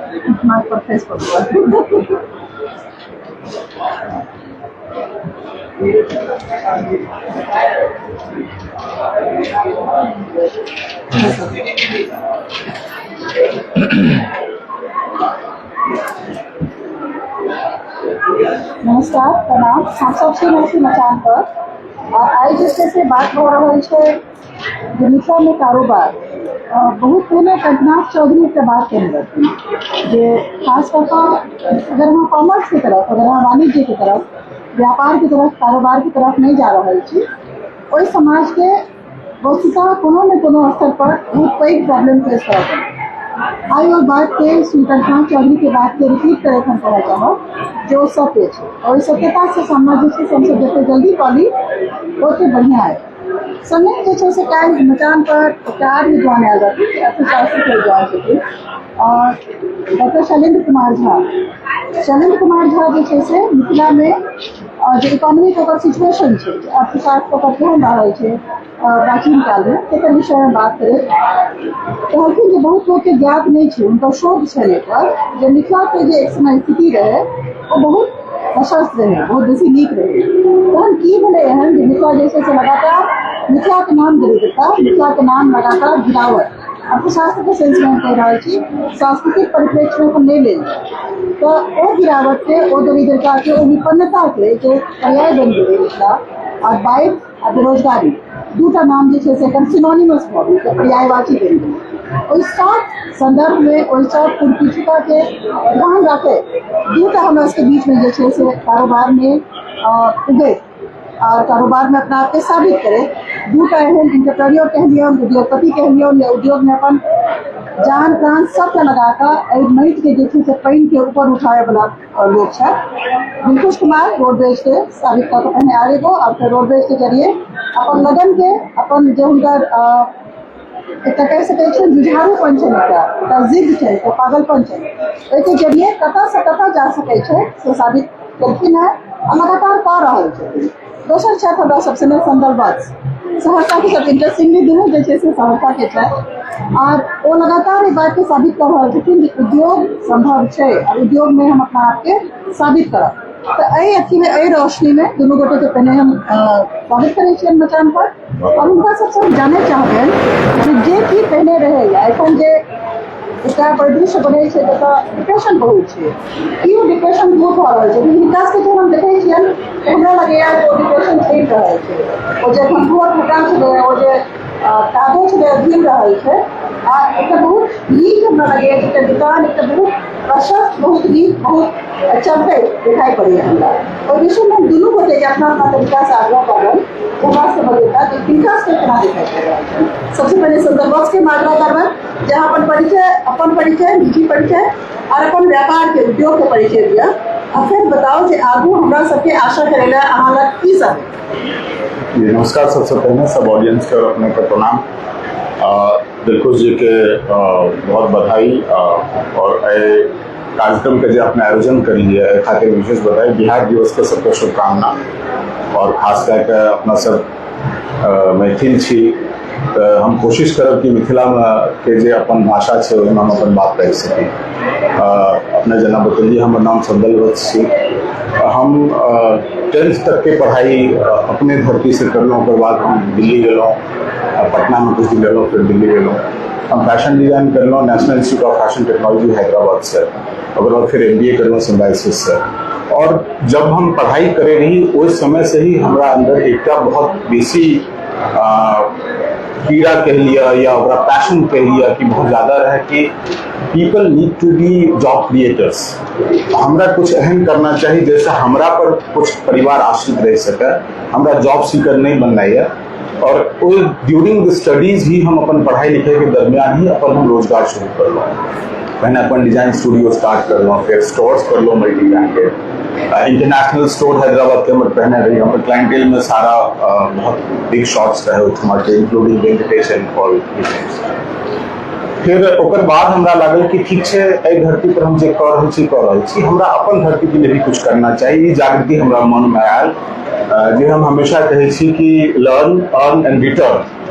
Mic पर face पर। नमस्कार, प्रणाम। हम सब छी मैथिली मचान पर और आइ जे छै से बात भऽ रहल छै जे मिथिलामे कारोबार। बहुत पहिने कंठनाथ चौधरी एकटा बात कहने रहथिन जे खास कऽ कऽ अगर अहाँ कॉमर्सके तरफ, अगर अहाँ वाणिज्यके तरफ, व्यापारके तरफ, कारोबारके तरफ नहि जा रहल छी, ओहि समाजके वस्तुतः कोनो ने कोनो स्तर पर बहुत पैघ प्रॉब्लम फेस करऽ पड़त। आइ ओहि बातके, श्री कंठनाथ चौधरीके बातके रिपीट करैत हम कहऽ चाहब जे ओ सत्य छै। ओहि सत्यतासँ सामना जे छै से हमसभ जतेक जल्दी कऽ ली, ओतेक बढ़िआँ अइ। सङ्गे जे छै से काल्हि मचान पर एकटा आर विद्वान आयल रहथिन, अर्थशास्त्रके विद्वान छथिन और डॉक्टर शैलेन्द्र कुमार झा। शैलेन्द्र कुमार झा जे छै से मिथिलामे जे इकोनॉमिक ओकर सिचुएशन छै, अर्थशास्त्र ओकर केहन रहल छै प्राचीन कालमे, तेकर विषयमे बात करैत कहलखिन जे बहुत लोकके ज्ञात नहि छै, हुनकर शोध छनि एहिपर, जे मिथिलाके जे एक समय स्थिति रहै ओ बहुत प्रशस्त रहै, बहुत बेसी नीक रहै। तहन की भेलै एहन जे मिथिला जे छै से लगातार, मिथिलाके नाम दरिद्रता, मिथिलाके नाम लगातार गिरावट? अर्थशास्त्रके सेंसमे हम कहि रहल छी, सांस्कृतिक परिप्रेक्ष्यमे हम नहि लेल जाय तऽ ओ गिरावटके, ओ दरिद्रताके, ओ विपन्नताके जे पर्याय बनि गेलै मिथिला आओर बाढ़ि आ बेरोजगारी दूटा नाम जे छै से एकर सिनोनिमस भऽ गेल, पर्यायवाची बनि गेलै। ओहि सब सन्दर्भमे, ओहि सब पुरपीठिकाके ध्यान राखैत दूटा हमरा सबके बीचमे जे छै से कारोबारमे उगैत आओर कारोबारमे अपना आपके साबित करैत दूटा एहन इंटरप्रेन्योर कहलियौन, उद्योगपति कहलियौन या उद्योगमे अपन जान प्राण सबके लगा कऽ एहि माटिके जे छै से पानिके ऊपर उठाबैवला लोक छथि। दिलखुश कुमार रोडवेजके साबित कऽ कऽ पहिने आयल एगो आओर फेर रोडवेजके जरिए अपन लगनके, अपन जे हुनकर एकटा कहि सकै छियै जुझारूपन छनि, एकटा एकटा जिद छै, एकटा पागलपन छै, ओहिके जरिए कतऽसँ कतऽ जा सकै छै से साबित केलखिन हेँ आ लगातार कऽ रहल छथिन। दोसर छथि हमरा सबसँ ने संदल वत्स, सहरसाके सब। इंटरेस्टिंगली दुनू जे छै से सहरसाके छथि आर ओ लगातार एहि बातके साबित कऽ रहल छथिन जे उद्योग सम्भव छै आओर उद्योगमे हम अपना आपके साबित करब। तऽ एहि अथीमे, एहि रोशनीमे दुनू गोटेके पहिने हम स्वागत करै छियनि मचान पर आओर हुनका सबसँ हम जानय चाहबनि जे जे की पहिने रहै या एखन जे एकटा परिदृश्य बनै छै जतऽ डिप्रेशन बहुत छै, की ओ डिप्रेशन दूर भऽ रहल छै? हिनका सबके जहन हम देखै छियनि तऽ हमरा लगैया जे ओ डिप्रेशन छँटि रहल छै। ओ जे एखन घोर घटा छलै, ओ जे कादो छलै, घुमि रहल छै आ एकटा बहुत नीक हमरा लगैया जे एकटा दुकान, एकटा बहुत प्रशस्त, बहुत नीक, बहुत चमकैत देखाइ पड़ैया हमरा। ओहि विषयमे हम दुनू गोटेके अपना अपना तरीकासँ आग्रह करबनि जे हमरा सबके बतेता जे हिनका सबके केना देखाइ पड़ि रहल छनि। सबसँ पहिने संदर्भ बॉक्सके हम आग्रह करबनि जे अहाँ अपन परिचय, अपन परिचय, निजी परिचय आओर अपन व्यापारके, उद्योगके परिचय दिअ आ फेर बताउ जे आगू हमरा सबके आशा करै लए अहाँ लग की सब। जी नमस्कार। सबसे पहले सब ऑडियंस के और अपने के प्रणाम। दिलखुश जी के बहुत बधाई और एहि कार्यक्रम के जे अपने आयोजन करलिए एहि खातिर विशेष बधाई। बिहार दिवस के सबके शुभकामना और खास कए के अपना सब मैथिल छी तऽ हम कोशिश करब कि मिथिलामे के जे अपन भाषा छै ओहिमे हम अपन बात कहि सकी। अपने जेना बतेलिए, हमर नाम संदल वत्स छी। हम टेंथ तक के पढ़ाई अपने धरती से करलहुँ। ओकर बाद हम दिल्ली गेलहुँ, पटनामे कुछ दिन रहलहुँ, फिर दिल्ली गेलहुँ। हम फैशन डिजाइन करलहुँ national institute of fashion technology, Hyderabad से। ओकर बाद फिर एमबीए करलहुँ सिम्बायोसिस से। और जब हम पढ़ाई करे रही, ओहि समय से ही हमरा अंदर एकटा बहुत बेसी कीड़ा कह लिया या ओकरा पैशन कह लिया कि बहुत ज़्यादा रहे कि people need to be job creators। हमरा कुछ एहन करना चाही जैसे हमरा पर कुछ परिवार आश्रित रह सके, हमरा जॉब सीकर नहीं बनना है। और ओहि ड्यूरिंग the studies ही हम अपन पढ़ाई लिखाई के दरमियान ही अपन हम रोजगार शुरू करलहुँ। पहिने अपन डिजाइन स्टूडियो स्टार्ट करलहुँ, फेर स्टोर्स करलहुँ, multi branded international store Hyderabad के हमर पहिने रही। हमर क्लाइंटेल में सारा बहुत बिग शॉट्स रहे ओहिठमा के, इंक्लूडिंग वेंकटेश एंड ऑल। फिर ओकर बाद हमरा लागल कि ठीक छै, एहि धरती पर हम जे कऽ रहल छी कऽ रहल छी, हमरा अपन धरती के लिए भी कुछ करना चाही। ई जागृति हमरा मन में आयल जे हम हमेशा कहै छी कि लर्न, अर्न एंड रिटर्न।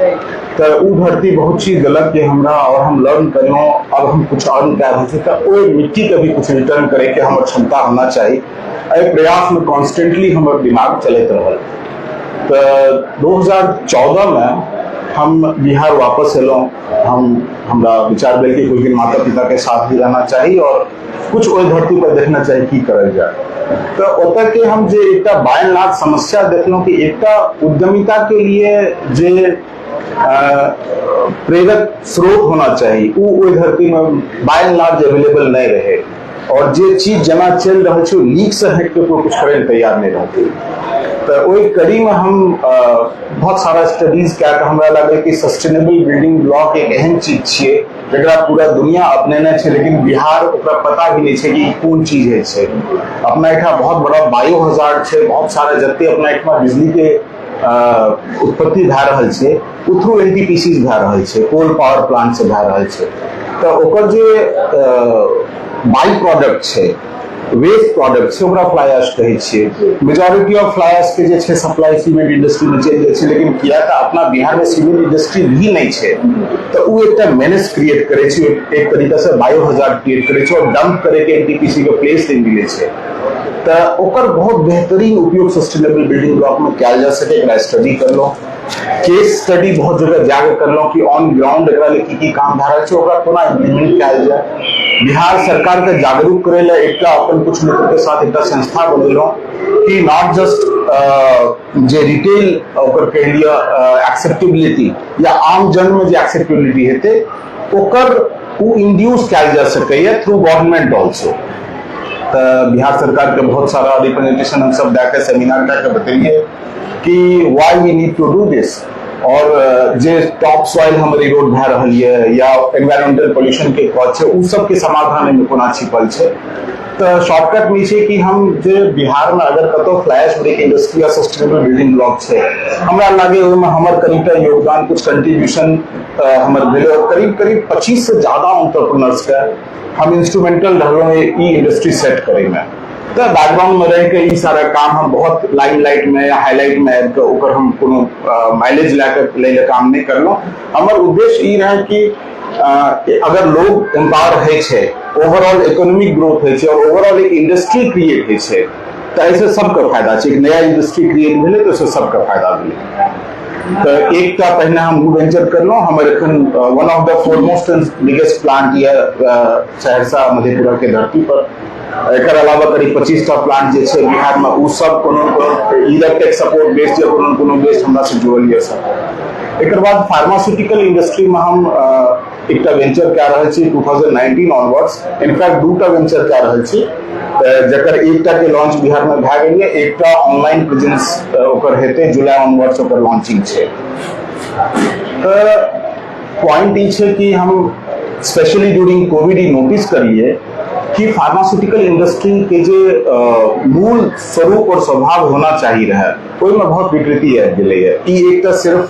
तऽ ओ धरती बहुत चीज देलक कि हमरा, और हम लर्न करलहुँ। अब हम कुछ अर्न कए रहल छी तऽ ओहि मिट्टीके भी कुछ रिटर्न करैके हमर क्षमता होना चाही। एहि प्रयासमे कॉन्स्टेंटली हमर दिमाग चलैत रहल। तऽ 2014 मे हम बिहार वापस एलहुँ। हमरा विचार भेल कि कुछ दिन माता पिता के साथ भी रहना चाही और कुछ ओहि धरती पर देखना चाही की करल जाय। तऽ ओतऽ के हम जे एकटा बाय एंड लार्ज समस्या देखलहुँ कि एकटा उद्यमिता के लिए जे प्रेरक स्रोत होना चाही ओ ओहि धरती में बाय एंड लार्ज अवेलेबल नहीं रहे, और जे चीज जेना चलि रहल छै लीक से हटि के कोई कुछ करै लए तैयार नहीं रहते। तऽ ओहि कड़ी में हम बहुत सारा स्टडीज कए कऽ हमरा लागल कि सस्टेनेबल बिल्डिंग ब्लॉक एक एहन चीज छियै जकरा पूरा दुनिया अपनेने छै, लेकिन बिहार ओकरा पता भी नहीं छै कि ई कोन चीज होइ छै। अपना एहिठाम बहुत बड़ा बायो हजार्ड छै, बहुत सारा जते अपना एहिठमा बिजली के उत्पत्ति भए रहल छै ओ थ्रू एनटीपीसी भए रहल छै, कोल पावर प्लांट से भए रहल छै। तऽ ओकर जे बाई प्रोडक्ट छै, वेस्ट प्रोडक्ट छै, ओकरा फ्लाई ऐश कहै छियै। मेजोरिटी ऑफ फ्लाई ऐश के जे छै सप्लाई सीमेंट इंडस्ट्री में चलि जाइ छै, लेकिन किया तऽ अपना बिहार में सीमेंट इंडस्ट्री भी नहि छै, तऽ ओ एकटा मेनेस क्रिएट करै छै, एक तरीका से बायो हजार्ड क्रिएट करै छै और डंप करे के एनटीपीसी के प्लेस नहि मिलै छै। तऽ ओकर बहुत बेहतरीन उपयोग सस्टेनेबल बिल्डिंग ब्लॉक में कयल जा सके, एकरा स्टडी करलहुँ। केस स्टडी बहुत जगह जाके करलहुँ कि ऑन ग्राउंड एकरा लेल की की काम भए रहल छै, ओकरा कोना इम्प्लीमेंट कयल जाय। बिहार सरकार के जागरूक करे ला एकटा अपन कुछ मित्र के साथ एकटा संस्था बनेलहुँ कि not just जे रिटेल ओकर कहि लिअ एक्सेप्टेबिलिटी या आम जन में जे एक्सेप्टेबिलिटी हेतै ओकर ओ इंड्यूस कयल जा सकैए थ्रू गवर्नमेंट ऑल्सो। तऽ बिहार सरकार के बहुत सारा रिप्रेजेंटेशन हम सब दए के सेमिनार कए के बतेलियै कि why we need to do this, और जे टॉप सॉइल हमर इरोड भए रहल यऽ या एनवायरमेंटल पोल्यूशन के कॉज छै, ओ सबके समाधान एहिमे कोना छिपल छै। तऽ शॉर्टकट में छै कि हम जे बिहार में अगर कतौ फ्लाई ऐश ब्रिक इंडस्ट्री या सस्टेनेबल बिल्डिंग ब्लॉक छै, हमरा लागे ओहिमे हमर कनिटा योगदान, कुछ कंट्रीब्यूशन हमर भेलै, और करीब करीब 25 से ज्यादा एंटरप्रेन्योर्स के हम इंस्ट्रूमेंटल रहलहुँ ई इंडस्ट्री सेट करे में। तऽ बैकग्राउंड में रह के ई सारा काम हम बहुत लाइमलाइट में या हाईलाइट में आबि के ओकर हम कोनो माइलेज लए के लै लए काम नहि करलहुँ। हमर उद्देश्य ई रहै कि अगर लोग एम्पावर होइ छै, ओवरऑल इकोनॉमिक ग्रोथ होइ छै और ओवरऑल एक इंडस्ट्री क्रिएट होइ छै, तऽ एहिसँ सबके फायदा छै। एक नया इंडस्ट्री क्रिएट भेलै तऽ ओहिसँ सबके फायदा भेलै। तऽ एकटा पहिने हम ओ वेंचर करलहुँ। हमर एखन one of the foremost and biggest plant यऽ सहरसा मधेपुरा के धरती पर। एकर अलावा करीब 25टा प्लांट जे छै बिहार में, ओ सब कोनो कोनो इधर टेक सपोर्ट बेस्ड या कोनो कोनो बेस्ड हमरा से जुड़ल यऽ सब। एकर बाद फार्मास्यूटिकल इंडस्ट्री में हम एकटा वेंचर कए रहल छी 2019 ऑनवर्ड्स। इनफैक्ट दूटा वेंचर कए रहल छी, तऽ जकर एकटा के लॉन्च बिहार में भए गेल यऽ, एकटा ऑनलाइन प्रेजेंस ओकर हेतै, जुलाई ऑनवर्ड्स ओकर लॉन्चिंग छै। तऽ पॉइंट ई छै कि हम स्पेशली ड्यूरिंग कोविड ई नोटिस करिए कि फार्मास्यूटिकल इंडस्ट्री के जे मूल स्वरूप और स्वभाव होना चाहिए रहे, ओहिमे बहुत विकृति आबि गेलैए। ई एकटा सिर्फ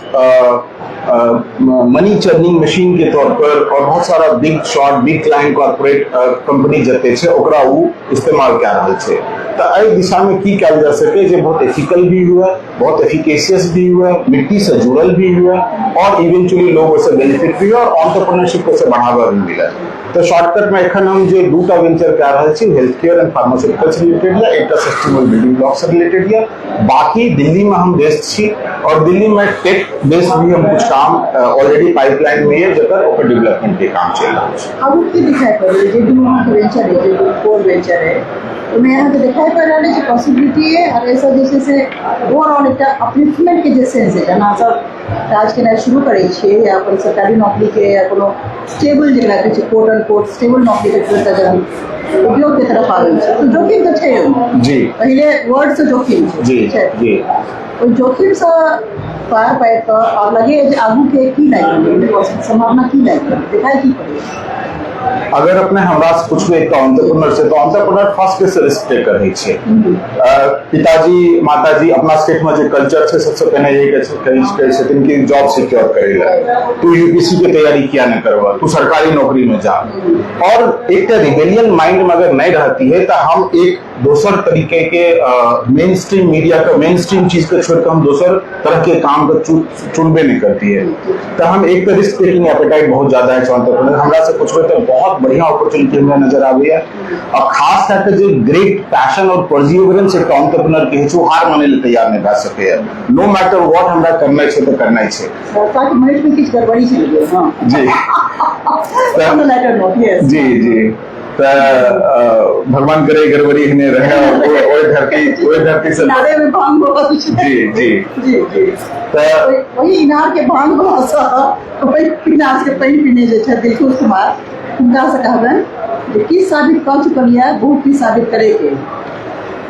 मनी चर्निंग मशीन के तौर पर और बहुत सारा big shot, big client, corporate company जते छै ओकरा ओ इस्तेमाल कए रहल छै। तऽ एहि दिशा में की कयल जा सके जे बहुत एथिकल भी हुए, बहुत एफिकेशियस भी हुए, मिट्टी से जुड़ल भी हुए और इवेंचुअली लोग ओहिसँ बेनिफिट भी हुए और एंटरप्रेन्योरशिप से बढ़ावा भी मिले। तऽ शॉर्टकट में एखन हम जे दूटा वेंचर कए रहल छी, health care and pharmaceutical Se related यऽ, एकटा सस्टेनेबल बिल्डिंग ब्लॉक से रिलेटेड यऽ। बाकी दिल्ली में हम बेस्ड छी और दिल्ली में टेक बेस्ड भी हम कुछ काम ऑलरेडी पाइपलाइन में यऽ, जकर ओकर डेवलपमेंट के काम चलि रहल छै। आगू की दिखाई पड़ रही है? जे दुनू अहाँके वेंचर है, जे दू कोर वेंचर है, ओहिमे अहाँके देखाई पड़ि रहल है जे पॉसिबिलिटी है और ऐसा जे छै से ओवरऑल एकटा अपलिफ्टमेंट के जे सेंस है, जेना सब काज केनाइ शुरू करै छियै या अपन सरकारी नौकरीके या कोनो स्टेबल, जेकरा कहै छै कोट एंड कोट स्टेबल नौकरीके छोड़ि कऽ जहन उद्योग के तरफ आबै छै तऽ जोखिम तऽ छै ओहिमे। पहिले वर्ड से जोखिम छै। छै। ओहि जोखिमसँ पार पाबि कऽ आब लगैए जे आगूके की लागि रहलै, संभावना की लागि रहलै, देखाइ की पड़ै? अगर अपने हमरा से पूछबै एकटा एंटरप्रेन्योर छै तऽ एंटरप्रेन्योर फर्स्ट के रिस्क टेकर होइ छै। पिताजी माताजी अपना स्टेट में जे कल्चर छै, सबसे पहिने यही कहै छथिन कि जॉब सिक्योर करै लए तू यूपीएससी के तैयारी किया नहीं करबह, तू सरकारी नौकरी में जा। और एक रिबेलियन माइंड में अगर नहीं रहती है तो हम एक दोसर तरीके के मेन स्ट्रीम मीडिया का मेन स्ट्रीम चीज के छोड़ के हम दोसर तरह के काम के चुनबे नहीं करती है। तो हम एक तो रिस्क टेकिंग एपेटाइट बहुत ज्यादा है एंटरप्रेन्योर। हमरा से पूछबै तो बहुत बढ़िया अपॉर्चुनिटी हमरा नजर आबै है और खास करके जे ग्रेट पैशन और परसिवरेंस एक एंटरप्रेन्योर के छै, ओ हार मानै ले तैयार नहीं भए सकै है। नो मैटर what, हमरा करना छै तऽ करना छै। ताकि मनीष में किछु गड़बड़ी चलि गेल, हँ। जी। On the lighter note, yes. जी जी, तऽ भगवान करे गड़बड़ी एहने रहे और ओहि धरती से इनारे में भांग बहुत छै। जी जी। जी जी। तऽ वही इनार के भांग सँ वही इनार के पानि पीने जे छै दिलखुश कुमार, हुनका से कहबनि जे की साबित कऽ चुकल यऽ, बहुत की साबित करे के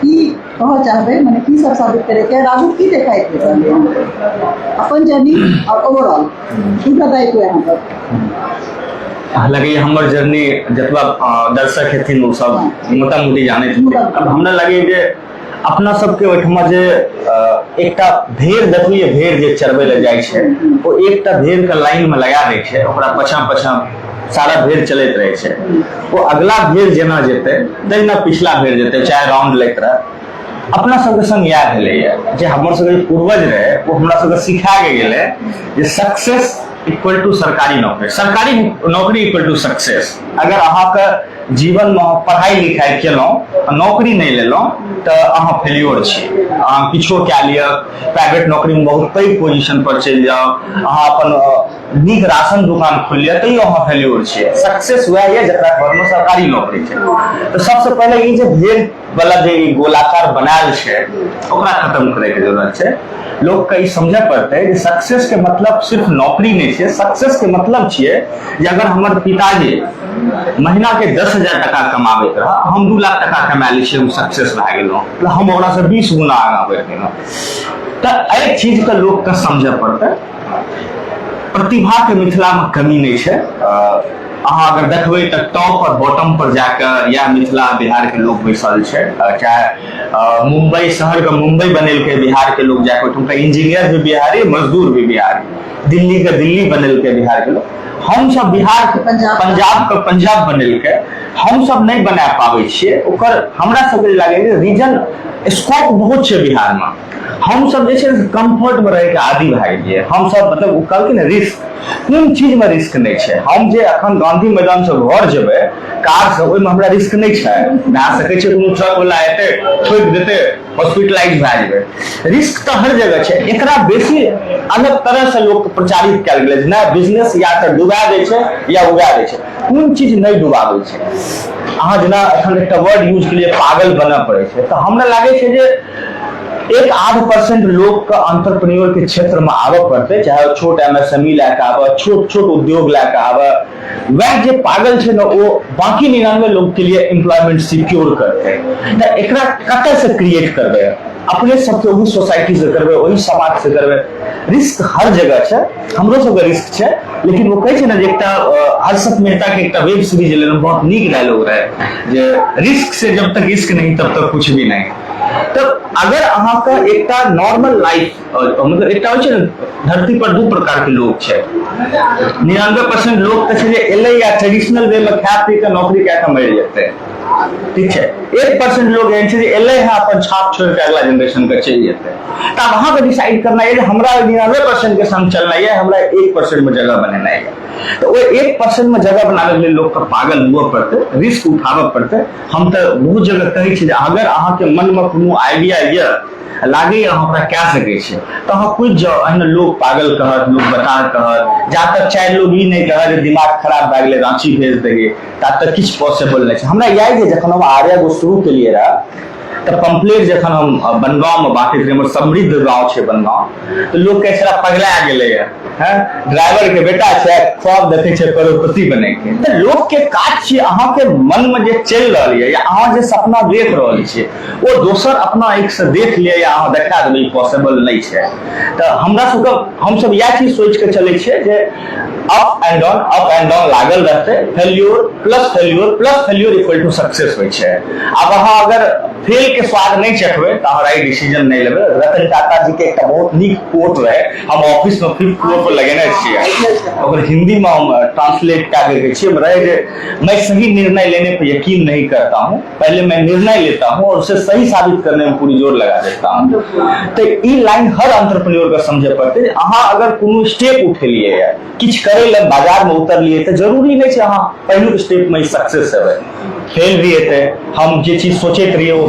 की कहऽ चाहबै, मने की सब साबित करे के राघव की देखाइत रहल यहाँ पर अपन जर्नी और ओवरऑल दूटा दायित्व है यहाँ पर। लगैए हमर जर्नी जतबा दर्शक हेथिन ओ सब मोटा मोटी जानैत हेथिन। मोटा-मोटी। अब हमरा लगैए जे अपना सबके ओहिठमा जे एकटा भेड़ देखलियै, भेड़ जे चरबै लए जाइ छै, ओ एकटा भेड़ के लाइन में लगा दै छै, ओकरा पाछाँ पाछाँ सारा भेड़ चलैत रहै छै। ओ अगला भेड़ जेना जेतै तहिना पिछला भेड़ जेतै, चाहे राउंड लैत रहै। अपना सबके संग इएह भेलैए जे हमर सबके जे पूर्वज रहै ओ हमरा सबके सिखा के गेलै जे सक्सेस इक्वल टू सरकारी नौकरी, सरकारी नौकरी इक्वल टू सक्सेस। अगर अहाँके जीवनमे अहाँ पढ़ाइ लिखाइ केलहुँ आ नौकरी नहि लेलहुँ तऽ अहाँ फेल्योर छी। अहाँ किछो कए लिअ, प्राइवेट नौकरीमे बहुत पैघ पोजिशन पर चलि जाउ, अहाँ अपन नीक राशन दुकान खोलि लिअ, तैयो अहाँ फेल्योर छियै। सक्सेस वएह यऽ जकरा घरमे सरकारी नौकरी छै। तऽ सबसँ पहिले ई जे भेद वाला जे ई गोलाकार बनायल छै, ओकरा खत्म करैके जरूरत छै। लोकके ई समझय पड़तै जे सक्सेस के मतलब सिर्फ नौकरी नहि छै। सक्सेस के मतलब छियै जे अगर हमर पिताजी महीना के 10,000 टका कमाबैत रह, हम 2 लाख टका कमा लै छियै, हम सक्सेस भए गेलहुँ, मतलब हम ओकरासँ 20 गुना आगाँ बढ़ि गेलहुँ। तऽ एहि चीजके लोकके समझय पड़तै। प्रतिभाके मिथिलामे कमी नहि छै। अहाँ अगर देखबै तऽ टॉप और बॉटम पर जाके या मिथिला बिहारके लोक बैसल छै। चाहे मुंबई शहरके मुंबई बनेलकै बिहारके लोक जाके, ओहिठुमका इंजीनियर भी बिहारी, मजदूर भी बिहारी। दिल्लीके दिल्ली बनेलकै बिहारके लोक। हमसब बिहार पंजाब। पंजाबके पंजाब बनेलकै, हमसब नहि बना पाबै छियै। ओकर हमरा सबके लागै रीजन स्कोप बहुत छै बिहारमे। हमसब जे छै कम्फर्टमे रहैके आदी भए गेलियै हमसब। मतलब ओ कहलकै ने, रिस्क कोन चीजमे रिस्क नहि छै। हम जे अखन गांधी मैदानसँ घर जेबै कारसँ, ओहिमे हमरा रिस्क नहि छै? भए सकै छै कोनो ट्रक वाला एतै, ठोकि देतै, हॉस्पिटलाइज भए जेबै। रिस्क तऽ हर जगह छै। एकरा बेसी अलग तरहसँ लोक प्रचारित कयल गेलै जे नहि, बिजनेस या तऽ डुबा दै छै या उगा दै छै। कोन चीज नहि डुबाबै छै? अहाँ जेना एखन एकटा वर्ड यूज केलियै, पागल बनऽ पड़ै छै, तऽ हमरा लागै छै जे 1 आध परसेंट लोकके एंटरप्रेन्योर के क्षेत्रमे आबऽ पड़तै, चाहे ओ छोट एमएसएमई लए कऽ आबऽ, छोट छोट उद्योग लए कऽ आबऽ। वएह जे पागल छै ने, ओ बाकी 99 लोग के लिए एम्प्लॉयमेंट सिक्योर करतै। तऽ एकरा कतऽसँ क्रिएट करबै? अपने सबके ओहि सोसाइटी से करबै, ओहि समाज से करबै। रिस्क हर जगह छै, हमरो सबके रिस्क छै, लेकिन ओ कहै छै ने जे एकटा हर्षद मेहता के एकटा वेब सीरीज एलै, बहुत नीक डायलॉग रहै जे रिस्क से जब तक इश्क नहीं तब तक कुछ भी नहीं। तऽ अगर अहाँके एकटा नॉर्मल लाइफ, मतलब एकटा होइ छै ने, धरती पर दू प्रकार के लोग छै। 99% लोग तऽ छै जे एलै या ट्रेडिशनल वे में खा पी के नौकरी कए कऽ मरि जेतै, ठीक छै। 1% लोग एहन छै जे एलै है, अपन छाप छोड़ि के अगला जेनरेशन के चलि जेतै। तऽ आब अहाँके डिसाइड करना यऽ जे हमरा 99% के संग चलना यऽ, हमरा 1% में जगह बनेनाइ यऽ। तऽ ओहि 1% में जगह बनाबे लेल लोकके पागल हुअ पड़तै, रिस्क उठाबऽ पड़तै। हम तऽ बहुत जगह कहै छी जे अगर अहाँके मनमे कोनो आइडिया यऽ, लागैए अहाँ ओकरा कए सकै छियै, तऽ अहाँ कुदि जाउ। एहिना लोक पागल कहत, लोक बता कहत, जा तक चारि लोग ई नहि कहत जे दिमाग खराब भए गेलै, राँची भेज दही, ता तक किछु पॉसिबल नहि छै। हमरा याद यऽ जखन हम आर्या गो शुरू केलियै रहए तऽ पम्पलेट जखन हम बनगाँवमे बाँटैत रहियै, हमर समृद्ध गाँव छै बनगाँव, तऽ लोक कहै छलै पगला गेलैए, हैं, ड्राइवर के बेटा छै, ख्वाब देखै छै करोड़पति बने के। तऽ लोक के काज छियै अहाँके मन मे जे चलि रहल यऽ या अहाँ जे सपना देख रहल छियै ओ दोसर अपना आँखि से देख लिअ या अहाँ देखा देबै, ई पॉसिबल नहि छै। तऽ हमरा सबके हमसब इएह चीज सोचि कऽ चलै छियै जे up and down, up and down लागल रहतै। Failure plus failure plus failure equal to success होइ छै। आब अहाँ अगर फेल के स्वाद नहि चखबै तऽ अहाँ राइट डिसीजन नहि लेबै। रतन टाटा जी के एकटा बहुत नीक कोट रहै, हम ऑफिस में फिफ्थ फ्लोर पर लगेने छियै, ओकर हिंदी में हम ट्रांसलेट कए के कहै छियै, रहै जे मैं सही निर्णय लेने पर यकीन नहीं करता हूँ, पहले मैं निर्णय लेता हूँ और उसे सही साबित करने में पूरी जोर लगा देता हूँ। तऽ ई लाइन हर एंटरप्रेन्योर के समझे पड़तै जे अहाँ अगर कोनो स्टेप उठेलियै यऽ, किछु करै लए बाजार में उतरलियै, तऽ जरूरी नहि छै अहाँ पहिलुक स्टेप में सक्सेस हेबै, फेल भी हेतै। हम जे चीज सोचैत रहियै ओ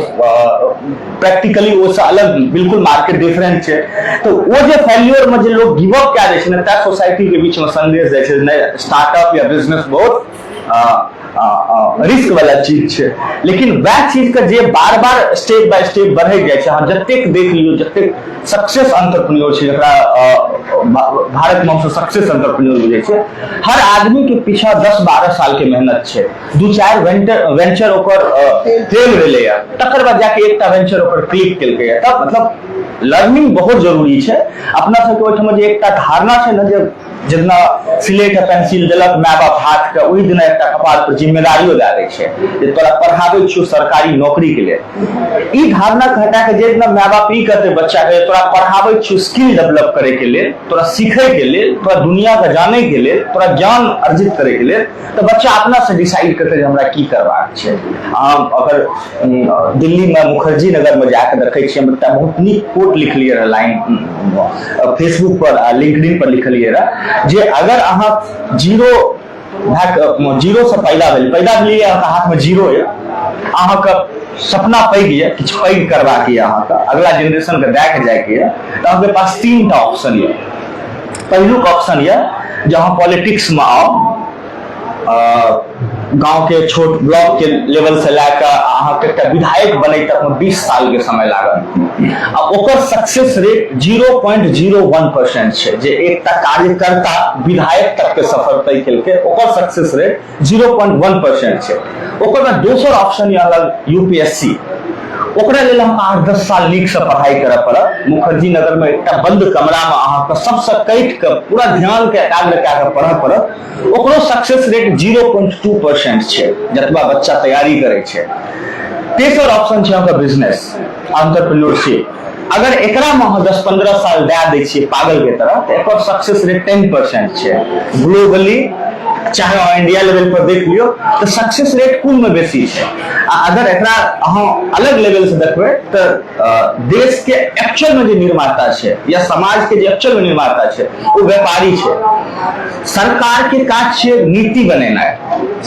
प्रैक्टिकली ओहिसँ अलग, बिल्कुल मार्केट डिफरेंट छै। तऽ ओ जे फेल्योर में जे लोग गिव अप कए दै छै ने, तै सोसाइटी के बीच में संदेश जाइ छै, नहि, स्टार्टअप या बिजनेस बहुत रिस्क वाला चीज छै। लेकिन वएह चीज के जे बार बार स्टेप बाय स्टेप बढ़ैत जाइ छै, अहाँ जतेक देख लियौ, जतेक सक्सेस एंटरप्रेन्योर छै, जकरा भारत में हमसब सक्सेस एंटरप्रेन्योर बुझै छियै, हर आदमी के पीछा 10-12 साल के मेहनत छै। दू चारि वेंचर ओकर फेल भेलैए, तकर बाद जाके एकटा वेंचर ओकर क्लिक केलकैए। तब मतलब लर्निंग बहुत जरूरी छै। अपना सबके ओहिठाम जे एकटा धारणा छै ने जे जितना सिलेट आ पेंसिल देलक माय बाप हाथ के, ओहि दिना एकटा कपार पर जिम्मेदारियो दए दै छै जे तोरा पढ़ाबै छियौ सरकारी नौकरी के लेल। ई धारणा के हटा के जे दिना माय बाप ई कहतै बच्चा के, तोरा पढ़ाबै छियौ स्किल डेवलप करे के लेल, तोरा सीखे के लेल, तोरा दुनिया के जाने के लेल, तोरा ज्ञान अर्जित करे के लेल, तऽ बच्चा अपना से डिसाइड करतै जे हमरा की करबाक छै। अहाँ अगर दिल्ली में मुखर्जी नगर में जाके देखै छियै, हम एकटा बहुत नीक कोट लिखलियै रहै लाइन फेसबुक पर आ लिंक्डइन पर लिखलियै रहै जे अगर अहाँ जीरो भए कऽ, जीरो से पैदा भेल, पैदा भेलियै, अहाँके हाथ में जीरो यऽ, अहाँके सपना पैघ यऽ, किछु पैघ करबाक यऽ, अहाँके अगला जेनरेशन के दए के जायके यऽ, तऽ अहाँके पास 3 टा ऑप्शन यऽ। पहिलुक ऑप्शन यऽ जे अहाँ पॉलिटिक्स में आउ, गांव के छोट ब्लॉक के लेवल से लए कऽ अहाँके एकटा विधायक बनै तक में 20 साल के समय लागत आ ओकर सक्सेस रेट 0.01% छै। जे एकटा कार्यकर्ता विधायक तक के सफर तय केलकै, ओकर सक्सेस रेट 0.1% छै। ओकर बाद दोसर ऑप्शन यऽ अलग यूपीएससी। ओकरा लेल अहाँके 8-10 साल नीकसँ पढ़ाइ करय पड़त। मुखर्जी नगरमे एकटा बंद कमरामे अहाँके सबसँ कटि कऽ पूरा ध्यानके एकाग्र कए कऽ पढ़य पड़त। ओकरो सक्सेस रेट 0.2% छै, जतबा बच्चा तैयारी करै छै। तेसर ऑप्शन छै अहाँके बिजनेस, एंटरप्रेन्योरशिप। अगर एकरामे अहाँ 10-15 साल दए दै छियै पागल के तरह, तऽ एकर सक्सेस रेट 10% छै ग्लोबली। चाहे अहाँ इंडिया लेवल पर देख लियौ, तऽ सक्सेस रेट कोनमे बेसी छै? आ अगर एकरा अहाँ अलग लेवल से देखबै तऽ देश के एक्चुअल में जे निर्माता छै या समाज के जे एक्चुअल में निर्माता छै, ओ व्यापारी छै। सरकार के काज छै नीति बनेनाइ,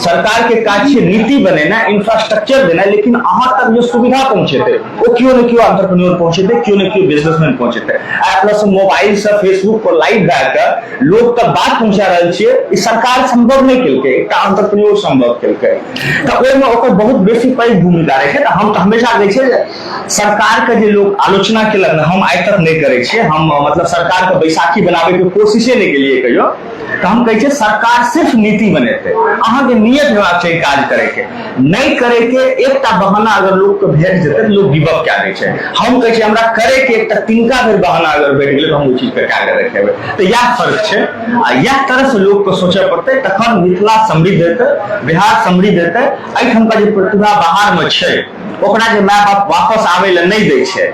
सरकार के काज छै नीति बनेनाइ, इंफ्रास्ट्रक्चर देनाइ, लेकिन अहाँ तक जे सुविधा पहुंचेतै ओ केओ ने केओ एंटरप्रेन्योर पहुंचेतै, केओ ने केओ बिजनेसमैन पहुंचेतै। आ अपना सब मोबाइल से फेसबुक पर लाइव भए कऽ लोक तक बात पहुंचा रहल छियै। ई सरकार संभव नहि केलकै, एकटा एंटरप्रेन्योर संभव केलकै, तऽ ओहिमे ओकर बहुत बेसी पैघ भूमिका रहै छै। तऽ हम तऽ हमेशा कहै छियै जे सरकारके जे लोक आलोचना केलक ने, हम आइ तक नहि करै छियै। हम मतलब सरकारके बैसाखी बनाबैके कोशिशे नहि केलियै कहियो। तऽ हम कहै छियै सरकार सिर्फ नीति बनेतै, अहाँके नियत हेबाक चाही काज करैके। नहि करैके एकटा बहाना अगर लोकके भेट जेतै तऽ लोक गिव अप कए दै छै। हम कहै छियै हमरा करैके एकटा तिनका भरि बहाना अगर भेट गेलै तऽ हम ओहि चीजके कए कऽ देखेबै। तऽ इएह फर्क छै आ इएह तरहसँ लोकके सोचय पड़तै, तखन मिथिला समृद्ध हेतै, बिहार समृद्ध हेतै। एहिठामका जे प्रतिभा बाहरमे छै, ओकरा जे माय बाप वापस आबै लए नहि दै छै,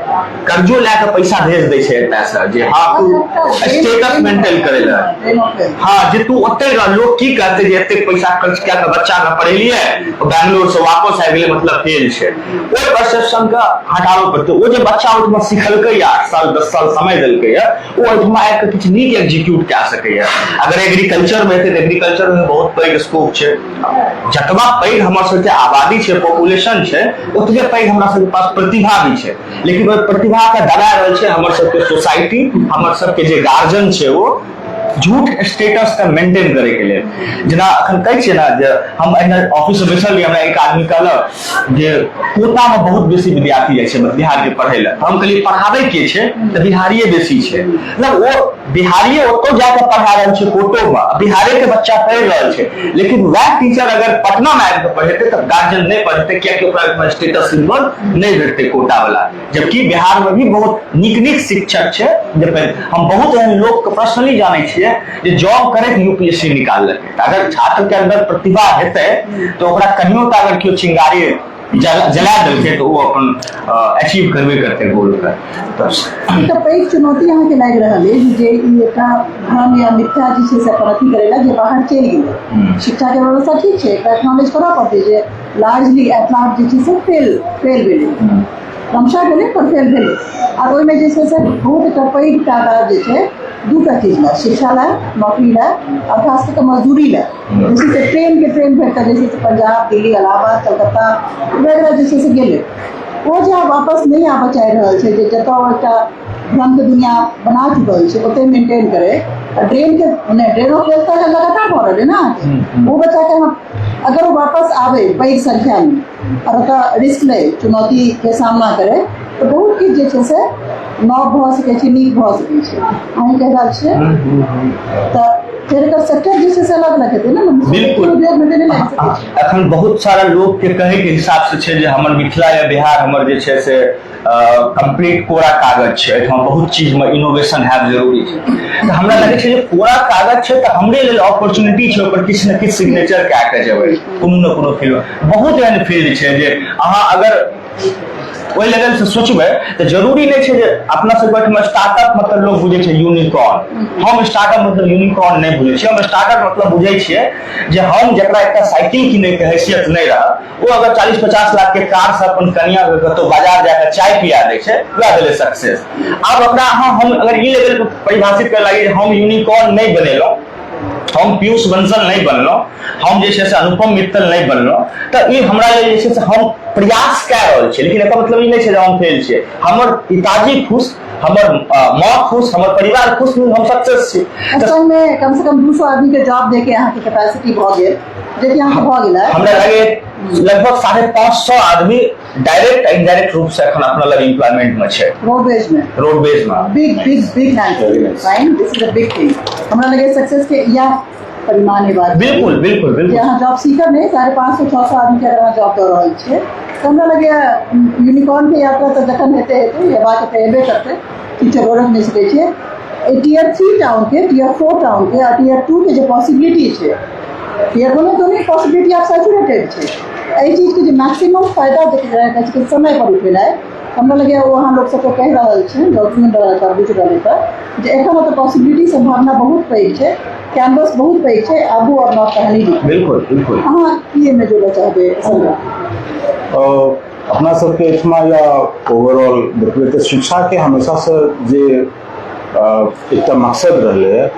कर्जो लए कऽ पैसा भेज दै छै एतयसँ जे हँ, तू स्टेटस मेंटेन करै लए, हँ, जे तू ओतहि रह, लोक की कहतै जे एतेक पैसा खर्च कए कऽ बच्चाके पढ़ेलियै, बैंगलोर से वापस आबि गेलै, मतलब फेल छै। ओहि परसेप्शन के हटाबऽ पड़तै। ओ जे बच्चा ओहिठमा सिखलकै 8 साल 10 साल समय देलकै, ओ ओहिठमा आबि कऽ किछु नीक एग्जीक्यूट कए सकैए। अगर एग्रीकल्चर मे हेतै तऽ एग्रीकल्चर मे बहुत पैघ स्कोप छै। जतबा पैघ हमर सबके आबादी छै, पॉपुलेशन छै, ओतबे पैघ हमरा सबके पास प्रतिभा भी छै, लेकिन ओहि प्रतिभा के दबा रहल छै हमर सबके सोसाइटी, हमर सबके जे गार्जियन छै ओ। झूठ स्टेटस के मेंटेन करे के लेल। जेना अखन कहै छियै ने जे हम एहिना ऑफिस में बैसल रहियै, हमरा एक आदमी कहलक जे कोटा में बहुत बेसी विद्यार्थी जाइ छै बिहार के पढ़ै लए। हम कहलियै पढ़ाबै के छै तऽ बिहारिये बेसी छै। मतलब ओ बिहारिये ओतौ जाके पढ़ा रहल छै कोटो में, बिहारे के बच्चा पढ़ि रहल छै, लेकिन वएह टीचर अगर पटना में आबि कऽ पढ़ेतै तऽ गार्जियन नहि पढ़ेतै, कियाकि ओकरा स्टेटस सिम्बल नहि भेटतै कोटा वाला। जबकि बिहार में भी बहुत नीक नीक शिक्षक छै जे हम बहुत एहन लोक के पर्सनली जानै छियै जे जॉब करैत यूपीएससी निकाललकै। तऽ अगर छात्र के अंदर प्रतिभा हेतै तऽ ओकरा कहियो तऽ अगर केओ चिंगारी जला देलकै तऽ ओ अपन अचीव करबे करतै गोल के। तऽ एकटा पैघ चुनौती अहाँके लागि रहल अछि जे ई एकटा भ्रम या मिथ्या जे छै से अपन अथी करै लए जे बाहर चलि गेलै। शिक्षाके व्यवस्था ठीक छै, एकरा एक्नॉलेज करऽ पड़तै जे लार्जली एट लार्ज जे छै से फेल फेल भेलै, क्रमशः भेलै पर फेल भेलै। आर ओहिमे जे छै से बहुत एकटा पैघ तादाद जे छै दूटा चीज लए, शिक्षा लए, नौकरी लए आओर खास कऽ कऽ मजदूरी लए जे छै से ट्रेनके ट्रेन भरि कऽ जे छै से पंजाब, दिल्ली, इलाहाबाद, कलकत्ता वगैरह जे छै से गेलै। ओ जे आब वापस नहि आबऽ चाहि रहल छै, जे जतऽ एकटा भ्रमके दुनिया बना चुकल छै ओतहि मेंटेन करै। आ ड्रेनके नहि, ड्रेन ऑफ वेल्थ तऽ लगातार भऽ रहलै ने अहाँके। ओ बच्चाके अहाँ अगर ओ वापस आबै पैघ संख्यामे आओर ओतऽ रिस्क लै, चुनौतीके सामना करै, तऽ बहुत किछु जे छै से नव भऽ सकै छै, नीक भऽ सकै छै। अहीं कहि रहल छियै तऽ फेर एकर सेक्टर जे छै से अलग अलग हेतै ने? बिल्कुल। उद्योगमे तऽ नहि लागि सकै छै। एखन बहुत सारा लोक के कहै के हिसाब से छै जे हमर मिथिला या बिहार हमर जे छै से कम्प्लीट कोरा कागज छै, एहिठाम बहुत चीज मे इनोवेशन हैब जरूरी छै। तऽ हमरा लगै छै जे कोरा कागज छै तऽ हमरे लेल अपॉर्चुनिटी छै, ओकर किछु ने किछु सिग्नेचर कए कऽ जेबै कोनो ने कोनो फील्ड। बहुत एहन फील्ड छै जे अहाँ अगर ओहि लेवल से सोचबै तऽ जरूरी नहि छै जे अपना सबके ओहिठाम स्टार्टअप मतलब लोग बुझै छै यूनिकॉर्न। हम स्टार्टअप मतलब यूनिकॉर्न नहि बुझै छियै। हम स्टार्टअप मतलब बुझै छियै जे हम जकरा एकटा साइकिल किनै के हैसियत नहि रहल, ओ अगर 40-50 लाख के कार से अपन कनिया के कतौ बाजार जाके चाय पिया दै छै, वएह भेलै सक्सेस। आब ओकरा अहाँ हम अगर ई लेवल पर परिभाषित करऽ लागी हम यूनिकॉर्न नहि बनेलहुँ, हम पीयूष बंसल नहि बनलहुँ, हम जे छै से अनुपम मित्तल नहि बनलहुँ, तऽ ई हमरा लेल जे छै से हम प्रयास कए रहल छियै, लेकिन एकर मतलब ई नहि छै जे हम फेल छियै। हमर पिताजी खुश, हमर माँ खुश, हमर परिवार खुश, हम सक्सेस छी। तऽ संगमे कम से कम 200 आदमी के जॉब दे के अहाँके कैपेसिटी भऽ गेल, जेकि अहाँके भऽ गेल। हमरा लगे लगभग 550 आदमी डायरेक्ट इनडायरेक्ट रूप से एखन अपना लग एम्प्लॉयमेंट में छै, रोडवेज में। रोडवेज में। Big big big hand fine, this is a big thing. हमरा लगे सक्सेस के यह परिमाण हेबाक। बिल्कुल बिल्कुल बिल्कुल। अहाँ जॉब सीकर नहि, 550-600 आदमी के अगर अहाँ जॉब दऽ रहल छियै तऽ हमरा लगैए यूनिकॉर्न के यात्रा तऽ जखन हेतै हेतै, हेबाक तऽ हेबे करतै, किछु रोकि नहि सकै छियै। टीयर 3 टाउन के, टीयर 4 टाउन के आ टीयर 2 के जे पॉसिबिलिटी छै, टीयर 1 मे तऽ पॉसिबिलिटी आब सैचुरेटेड छै। एहि चीजके जे मैक्सिमम फायदा जे समय पर उठेनाइ, हमरा लगैए ओ अहाँ लोक सबके कहि रहल छै, सुनि रहल पर बुझि रहल पर जे एखन ओतऽ पॉसिबिलिटी सम्भावना बहुत पैघ छै, कैनवस बहुत पैघ छै, आबू और नव कहानी लिखू। बिल्कुल बिल्कुल। अहाँ की एहिमे जोड़ऽ चाहबै संग्रह? अपना सबके एहिठमा या ओवरऑल देखबै तऽ शिक्षाके हमेशासँ जे एकटा मकसद रहलै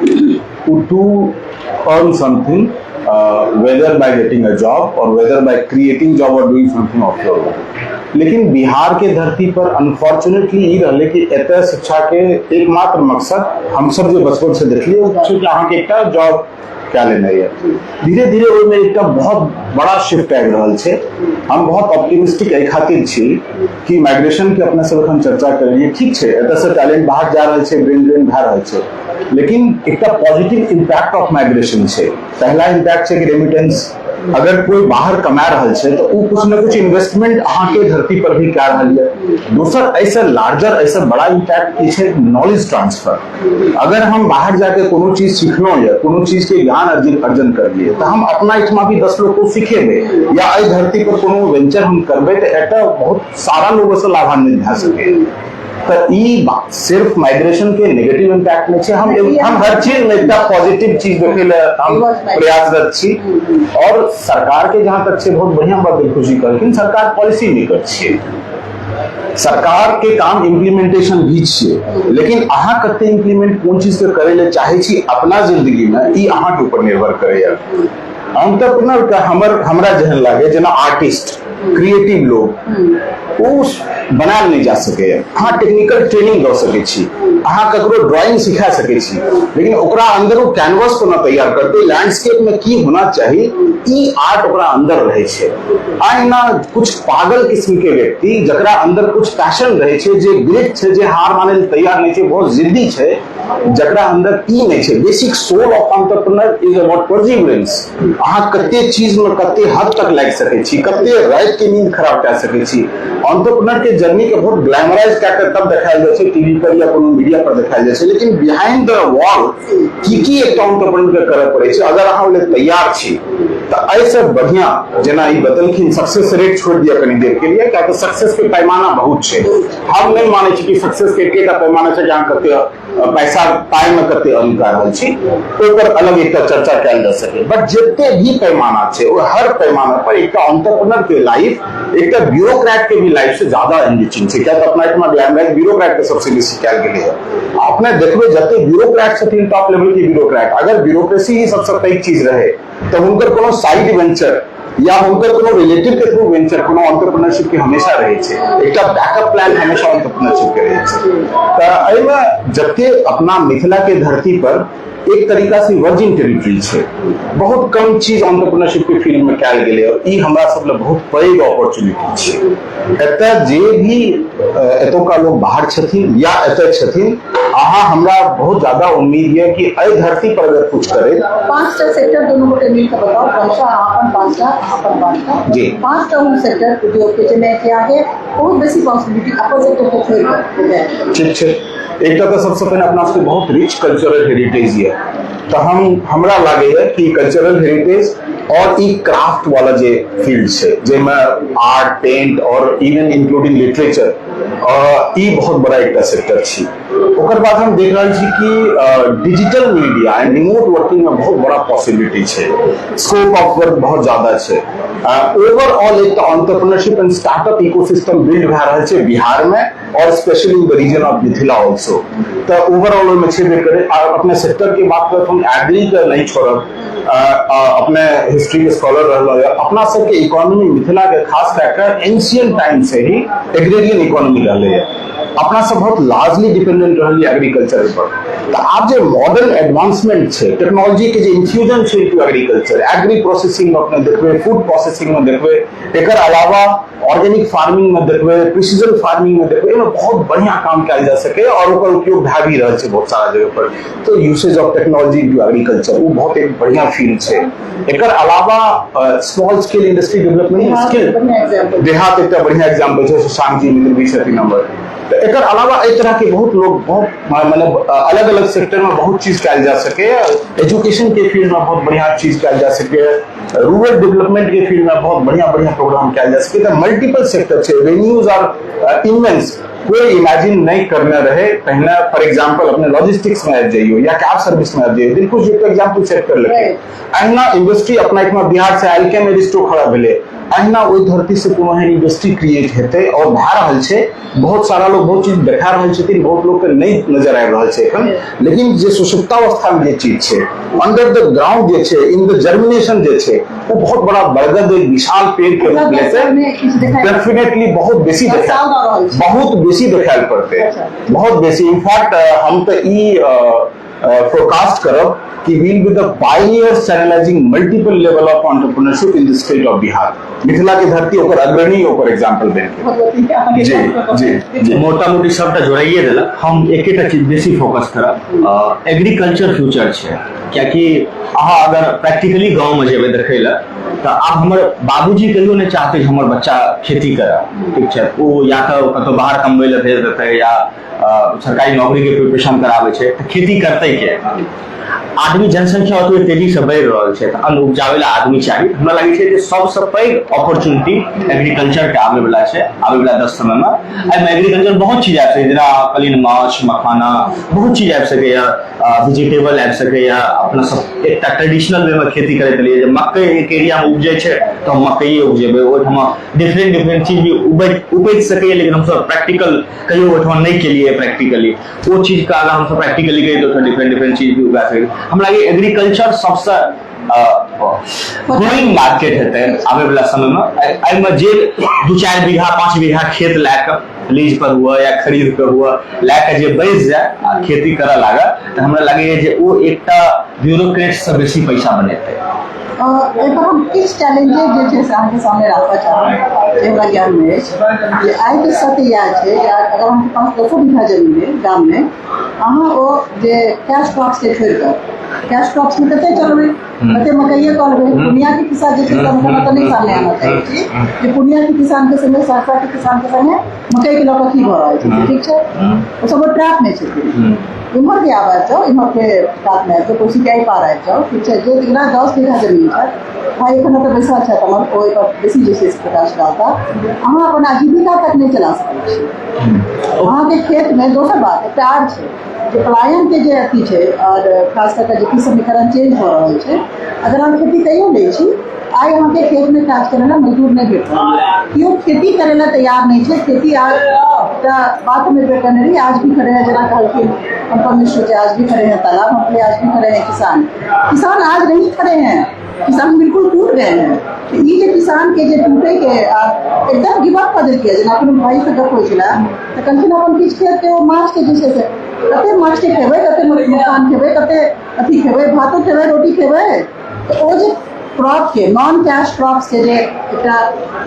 ओ to earn something, whether by getting a job or whether by creating job or doing something of your own. लेकिन बिहार के धरती पर अनफॉर्चुनेटली ई रहलै कि एतय शिक्षा के एकमात्र मकसद हमसब जे बचपन से देखलियै ओ छै कि अहाँके एकटा जॉब कए लेनाइ यऽ। धीरे धीरे ओहिमे एकटा बहुत बड़ा शिफ्ट आबि रहल छै। हम बहुत ऑप्टिमिस्टिक एहि खातिर छी कि माइग्रेशन के अपना सब एखन चर्चा करलियै, ठीक छै, एतय से टैलेंट बाहर जा रहल छै, ब्रेन ड्रेन भए रहल छै, लेकिन एकटा पॉजिटिव इम्पैक्ट ऑफ माइग्रेशन छै। पहला इम्पैक्ट छै कि रेमिटेंस, अगर कोई बाहर कमा रहल छै तऽ ओ कुछ ने कुछ इन्वेस्टमेंट अहाँके धरती पर भी कए रहल यऽ। दोसर एहिसँ लार्जर, एहिसँ बड़ा इम्पैक्ट की छै, नॉलेज ट्रांसफर। अगर हम बाहर जाके कोनो चीज सीखलहुँ यऽ, कोनो चीज के ज्ञान अर्जन करलियै, तऽ हम अपना एहिठमा भी 10 लोग को सिखेबै या एहि धरती पर कोनो वेंचर हम करबै तऽ एतऽ बहुत सारा लोग ओहिसँ लाभान्वित भए सकैए। तऽ ई सिर्फ माइग्रेशन के नेगेटिव इम्पैक्ट नहि छै। हम हर चीज में एकटा पॉजिटिव चीज देखै लए हम प्रयासरत छी। और सरकार के जहां तक छै, बहुत बढ़िया बात दिलखुश जी कहलखिन, सरकार पॉलिसी मेकर छियै, सरकार के काम इम्प्लीमेंटेशन भी छियै, लेकिन अहाँ कते इम्प्लीमेंट कोन चीज के करै लए चाहै छी अपना जिंदगी में, ई अहाँ के ऊपर निर्भर करैया। एंटरप्रेन्योर के हमरा जेहन लागे जेना आर्टिस्ट, क्रिएटिव लोग, ओ बनायल नहि जा सकैए। अहाँ टेक्निकल ट्रेनिंग दऽ सकै छी, अहाँ ककरो ड्राइंग सिखा सकै छी, लेकिन ओकरा अंदर ओ कैनवस कोना तैयार करतै, लैंडस्केप में की होना चाही, ई आर्ट ओकरा अंदर रहै छै। अहिना कुछ पागल किस्म के व्यक्ति जकरा अंदर कुछ पैशन रहै छै, जे ग्रेट छै, जे हार मानै लए तैयार नहि छै, बहुत जिद्दी छै, जकरा अंदर ई नहि छै। Basic soul of entrepreneur is about perseverance. अहाँ कते चीज में कते हद तक लागि सकै छी, कते राति के नींद खराब कए सकै छी। एंटरप्रेन्योर के जर्नी के बहुत ग्लैमराइज कए के तब देखायल जाइ छै, टीवी पर या कोनो मीडिया पर देखायल जाइ छै, लेकिन बिहाइंड the wall की की एकटा एंटरप्रेन्योर के करय पड़ै छै, अगर अहाँ ओहि लेल तैयार छी तऽ एहिसँ बढ़िया जेना ई बतलखिन, सक्सेस रेट छोड़ि दिअ कनी देर के लिए, कियाकि सक्सेस के पैमाना बहुत छै। हम नहि मानै छी कि सक्सेस के एकेटा पैमाना छै कि अहाँ कते पैसा पाइ में कते अर्न कऽ रहल छी, ओहि पर अलग एकटा चर्चा कयल जा सके। बट जते भी पैमाना छै, ओ हर पैमाना पर एकटा एंटरप्रेन्योर के लाइफ एकटा ब्यूरोक्रेट के भी लाइफ से ज्यादा एनरिचिंग छै, किया तऽ अपना एहिठमा ग्लैमराइज ब्यूरोक्रेट के सबसे बेसी कयल गेलै है। अपने देखबै जते ब्यूरोक्रेट छथिन, टॉप लेवल के ब्यूरोक्रेट, अगर ब्यूरोक्रेसी ही सबसे पैघ चीज रहे तऽ हुनकर कोनो साइड वेंचर या हुनकर कोनो रिलेटिव के थ्रू वेंचर, कोनो एंटरप्रेन्योरशिप के हमेशा रहै छै। एकटा बैकअप प्लान हमेशा एंटरप्रेन्योरशिप के रहै छै। तऽ एहिमे जते अपना मिथिला के धरती पर एक तरीका से वर्जिन टेरिटरी छै, बहुत कम चीज एंटरप्रेन्योरशिप के फील्ड में कयल गेलै और ई हमरा सब लए बहुत पैघ अपॉर्चुनिटी छै। एतऽ जे भी एतुका लोग बाहर छथिन या एतऽ छथिन, अहाँ हमरा बहुत ज्यादा उम्मीद यऽ कि एहि धरती पर अगर कुछ करे। पांचटा सेक्टर दोनों गोटे मिल के बताओ, क्रमशः अपन पांचटा, अपन पांचटा। जी। पांचटा हम सेक्टर उद्योग के जाहिमे कि आगे बहुत बेसी पॉसिबिलिटी अपन सेक्टर के छोड़ि कऽ। ठीक छै। एकटा तऽ सबसँ पहिने अपना सबके बहुत रिच कल्चरल हेरिटेज यऽ, तऽ हम हमरा लागैए कि कल्चरल हेरिटेज और ई क्राफ्ट वाला जे फील्ड छै, जाहिमे आर्ट, पेंट और इवन इंक्लूडिंग लिटरेचर, ई बहुत बड़ा एकटा सेक्टर छी। ओकर बाद हम देख रहल छी कि digital media and remote working में बहुत बड़ा पॉसिबिलिटी छै, स्कोप ऑफ वर्क बहुत ज्यादा छै। ओवरऑल एकटा entrepreneurship and startup ecosystem build भए रहल छै बिहार में और specially in the region of Mithila also. तऽ ओवरऑल ओहिमे छेबे करे। आ अपने सेक्टर के बात करब, हम एग्री के नहीं छोड़ब। अपने हिस्ट्री के स्कॉलर रहल। अपना सबके इकोनॉमी, मिथिला के खास कए कऽ, एंशियंट टाइम से ही एग्रेरियन इकोनॉमी रहलै है। अपना सब बहुत लार्जली डिपेंडेंट रहलियै एग्रीकल्चर पर। तऽ आब जे मॉडर्न एडवांसमेंट छै, टेक्नोलॉजी के जे इन्फ्यूजन छै इनटू एग्रीकल्चर, एग्री प्रोसेसिंग में अपने देखबै, फूड प्रोसेसिंग में देखबै, एकर अलावा ऑर्गेनिक फार्मिंग में देखबै, प्रिसीजन फार्मिंग में देखबै, एहिमे बहुत बढ़िया काम कयल जा सके और ओकर उपयोग भए भी रहल छै बहुत सारा जगह पर। तो usage of technology into agriculture, ओ बहुत एक बढ़िया फील्ड छै। एकर अलावा small scale industry development, skill बढ़िया एग्जाम्पल। देहात एकटा बढ़िया एग्जाम्पल छै। सुशांत जी मित्र भी छथिन हमर। तऽ एकर अलावा एहि तरह के बहुत लोग, बहुत मतलब अलग अलग सेक्टर में बहुत चीज कयल जा सके। एजुकेशन के फील्ड में बहुत बढ़िया चीज कयल जा सके, रूरल डेवलपमेंट के फील्ड में बहुत बढ़िया बढ़िया प्रोग्राम कयल जा सके। तऽ मल्टीपल सेक्टर छै, एवेन्यूज आर इमेंस। कोई इमेजिन नहीं करने रहे पहिने। फॉर एग्जाम्पल, अपने लॉजिस्टिक्स में आबि जइयो या कैब सर्विस में आबि जइयो, दिलखुश जी एग्जाम्पल सेट कर लेके। अहिना इंडस्ट्री अपना एहिठमा बिहार से आयल के एरिस्टो खड़ा भेलै, अहिना ओहि धरती से कोनो एहन इंडस्ट्री क्रिएट हेतै और भए रहल छै। बहुत सारा लोग बहुत चीज देखा रहल छथिन, बहुत लोग के नहीं नजर आबि रहल छै एखन, लेकिन जे सुसुप्तावस्था में जे चीज छै, अंडर the ground जे छै, इन the germination जे छै, ओ बहुत बड़ा बरगद, एक विशाल पेड़ के रूप लेतै। में किछु देखाइ डेफिनेटली बहुत बेसी दस देखायल साल दऽ रहल छै। बहुत बेसी देखायल पड़तै। बहुत बेसी। इनफैक्ट हम तऽ ई फोरकास्ट करब कि will be the pioneers channelizing multiple level of entrepreneurship in the state of Bihar. Mithila के धरती ओकर अग्रणी, ओकर एग्जाम्पल बनि गेल। भगवती अहाँके जी जी जी। मोटा मोटी सबटा जोड़ाइए देलक। हम एकेटा चीज बेसी फोकस करब, एग्रीकल्चर फ्यूचर छै, कियाकि अहाँ अगर प्रैक्टिकली गाँवमे जेबै देखै लए तऽ आब हमर बाबूजी कहियो नहि चाहते जे हमर बच्चा खेती करए। ठीक छै, ओ या तऽ कतहु बाहर कमबै लए भेज देतै या सरकारी नौकरीके प्रिपरेशन कराबै छै। तऽ खेती करतै के आदमी? जनसंख्या ओतबे तेजी से बढ़ि रहल छै, तऽ अन्न उपजाबै लए आदमी चाही। हमरा लागै छै जे सबसँ पैघ अपॉर्चुनिटी एग्रीकल्चर के आबै वाला छै आबै वाला 10 समय मे। एहिमे एग्रीकल्चर बहुत चीज आबि सकैए, जेना कहलियै माछ, मखाना, बहुत चीज आबि सकैए, वेजिटेबल आबि सकैए। अपना सब एकटा ट्रेडिशनल वे मे खेती करैत रहियै जे मकई एक एरिया मे उपजै छै तऽ हम मकइए उपजेबै। ओहिठमा डिफरेंट डिफरेंट चीज भी उपजि उपजि सकैए, लेकिन हमसब प्रैक्टिकल कहियो ओहिठमा नहि केलियै प्रैक्टिकली। ओ चीज के अगर हमसब प्रैक्टिकली करियै तऽ ओहिठमा डिफरेंट डिफरेंट चीज भी उगा सकैए। हमरा लागैए एग्रीकल्चर सबसँ ग्रोइंग मार्केट हेतै आबै वाला समय मे। एहिमे जे 2-4 बीघा 5 बीघा खेत लए कऽ लीज पर हुआ या खरीद कऽ हुआ लए कऽ जे बैस जाय आ खेती करऽ लागल, तऽ हमरा लगैया जे ओ एकटा ब्यूरोक्रेट से बेसी पैसा बनेतै। एहिपर हम किछु चैलेंजेस जे छै से अहाँके सामने राखऽ चाहब जे हमरा ज्ञानमे अछि, जे आइके सत्य इएह छै जे अगर अहाँके पास 10 बीघा जमीन अइ गाममे, अहाँ ओ जे कैश क्रॉप्सके छोड़ि कऽ, कैश क्रॉप्समे कते चलबै, कते मकइए कऽ लेबै। पूर्णियाके किस्सा जे छै से हम तऽ नहि सामने आना चाहै छी जे पूर्णियाके किसानके संगे, सहरसाके किसानके संगे मकइके लऽ कऽ की भऽ रहल छै। ठीक छै, ओ सब ट्रैप मे छथिन। इम्हर के आब आबि जाउ, इम्हर के कातमे आबि जाउ, कोसी के एहि पार आबि जाउ। ठीक छै, जे जेकरा 10 बीघा जमीन छै, भाइ एखन ओतऽ बैसल छथि हमर, ओ ओहिपर बेसी जे छै से प्रकाश डालता। अहाँ अपन आजीविका तक नहि चला सकै छी अहाँके खेतमे। दोसर बात एकटा आर छै जे पलायनके जे अथी छै आओर खास कऽ कऽ जे की समीकरण चेंज भऽ रहल छै। अगर अहाँ खेती कैयो लै छी, आइ अहाँके खेतमे काज करै लए मजदूर नहि भेट रहल है। केओ खेती करै लए तैयार नहि छै। खेती आ एकटा बात हम एक बेर कहने रही, आज भी खड़े हैं, जेना कहलखिन अनुपम मिश्र जी, आज भी खड़े हैं तालाब, हम कहलिए आज भी खड़े हैं किसान। किसान आज नहीं खड़े हैं, किसान बिल्कुल टूट गए हैं। तऽ ई जे किसान के जे टूटे के आ एकदम गिव अप कऽ देलकै, जेना अपन भाई से गप होइ छलै तऽ कहलखिन अपन किछु खेत के ओ माछ के जे छै से, कते माछ के खेबै, कते मखान खेबै, कते अथी खेबै, भातो खेबै, रोटी खेबै। तऽ ओ जे क्रॉप के, नॉन कैश क्रॉप्स के जे एकटा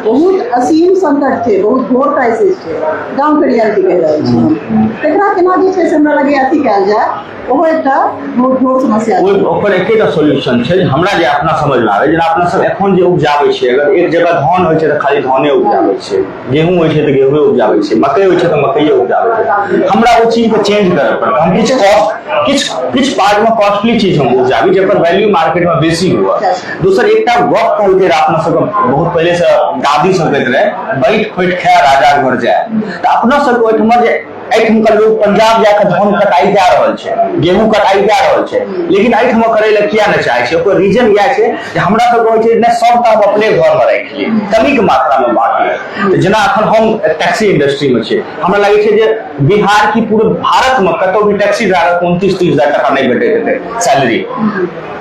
बहुत असीम संकट छै, बहुत घोर क्राइसिस छै, गाँव के रियलिटी कहि रहल छी हम, तकरा केना जे छै से हमरा लगैए अथी कयल जाय, ओहो एकटा बहुत घोर समस्या छै। ओकर एकेटा सोल्यूशन छै जे हमरा जे अपना समझमे आबै। जेना अपना सब एखन जे उपजाबै छियै, अगर एक जगह धान होइ छै तऽ खाली धाने उपजाबै छियै, गेहूँ होइ छै तऽ गेहूँ उपजाबै छियै, मकई होइ छै तऽ मकइए उपजाबै छियै। हमरा ओ चीजके चेंज करऽ पड़तै। हम किछु कॉस्ट, किछु किछु पार्टमे कॉस्टली चीज हम उपजाबी जकर वैल्यू मार्केटमे बेसी हुए। दोसर एकटा गप कहलकै रहए अपना सबके बहुत पहिले से दादी सब कहैत रहे, बैठ खोटि खाए राजा घर जाए। तऽ अपना सबके ओहिठमा जे एहिठुमका लोग पंजाब जाके धान कटाई कए रहल छै, गेहूं कटाई कए रहल छै, लेकिन एहिठमा करै लए किया नहि चाहै छै? ओकर रीजन इएह छै जे हमरा सबके होइ छै नहि, सबटा हम अपने घरमे राखि ली, कमीके मात्रामे बाँटी। तऽ जेना एखन हम टैक्सी इंडस्ट्रीमे छी, हमरा लागै छै जे बिहार की पूरे भारतमे कतहु भी टैक्सी ड्राइवर 29-30 हजार टका नहि भेटैत हेतै सैलरी,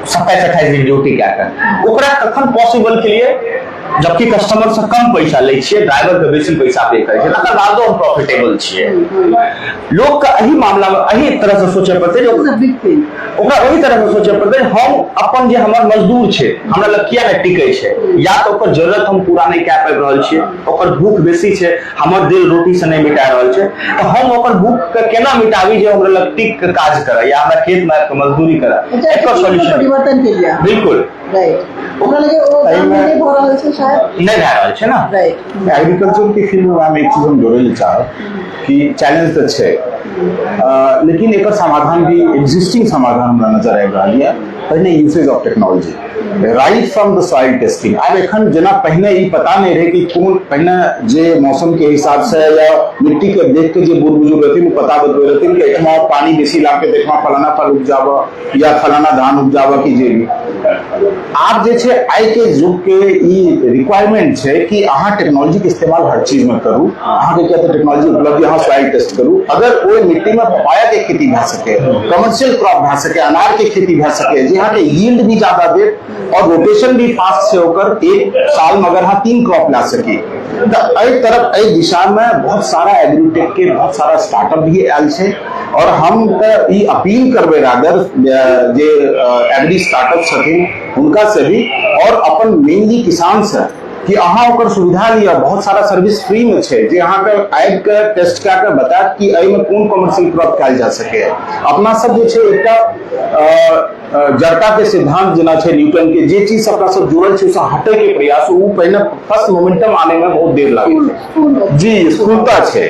27-28 दिन ड्यूटी कए कऽ। ओकरा कखन पॉसिबल के लिए, जबकि कस्टमर से कम पैसा लै छियै, ड्राइवर के बेसी पैसा पे करै छियै, तकर बादो हम प्रॉफिटेबल छियै। लोक के एहि मामला मे एहि तरह से सोचय पड़तै जे It's a big thing. ओकरा ओहि तरह से सोचय पड़तै, हम अपन जे हमर मजदूर छै, हमरा लग किया नहि टिकै छै? या तऽ ओकर जरूरत हम पूरा नहि कए पाबि रहल छियै, ओकर भूख बेसी छै, हमर दिल रोटी से नहि मिटा रहल छै, तऽ हम ओकर भूख के केना मिटाबी जे हमरा लग टिक के काज करे या हमरा खेत मे आबि कऽ मजदूरी करे? अच्छा, एकर खेती मे सॉल्यूशन परिवर्तन के लिए। बिल्कुल। राइट, ओकरा लगे ओ गाम मे नहि भऽ रहल छै शायद। नहि भए रहल छै ने। एग्रीकल्चर के फील्ड में एक चीज हम जोड़ै लए चाहब कि चैलेंज तऽ छै, लेकिन एकर समाधान भी, एग्जिस्टिंग समाधान हमरा नजर आबि रहल यऽ। पहिने usage of technology right from the soil testing। आब एखन जेना पहिने ई पता नहि रहै कि कोन, पहिने जे मौसम के हिसाब से या मिट्टी के देख के जे बूढ़ बुजुर्ग रहथिन, ओ पता बतबै रहथिन कि एहिठमा पानी बेसी लागतै तऽ एहिठमा फलाना फल उपजाबऽ या फलाना धान उपजाबऽ कि जे भी। आब जे छै, आइ के युग के ई रिक्वायरमेंट छै कि अहाँ टेक्नोलॉजी के इस्तेमाल हर चीज में करू। अहाँके किया तऽ टेक्नोलॉजी उपलब्ध, अहाँ सॉइल टेस्ट करू। अगर ओहि मिट्टी में पपाया के खेती भए सके, कमर्शियल क्रॉप भए सके, अनार के खेती भए सके, जे अहाँके यील्ड भी ज्यादा देत और रोटेशन भी फास्ट छै ओकर, एक साल में अगर अहाँ तीन क्रॉप ला सकी, तऽ एहि तरफ, एहि दिशा में बहुत सारा एग्रीटेक के बहुत सारा स्टार्टअप भी आयल छै। और हम तऽ ई अपील करबै रादर जे एग्री स्टार्टअप छथिन हुनका से भी और अपन मेनली किसान से कि अहाँ ओकर सुविधा लिअ। बहुत सारा सर्विस फ्री में छै जे अहाँके आबि के टेस्ट कए के बतायत कि एहिमे कोन कमर्शियल क्रॉप कयल जा सके। अपना सब जे छै एकटा जड़ता के सिद्धांत जेना छै न्यूटन के, जे चीज अपना सब जुड़ल छै ओहिसँ हटै के प्रयास, ओ पहिने फर्स्ट मोमेंटम आने में बहुत देर लागै छै। जी, स्थूलता छै।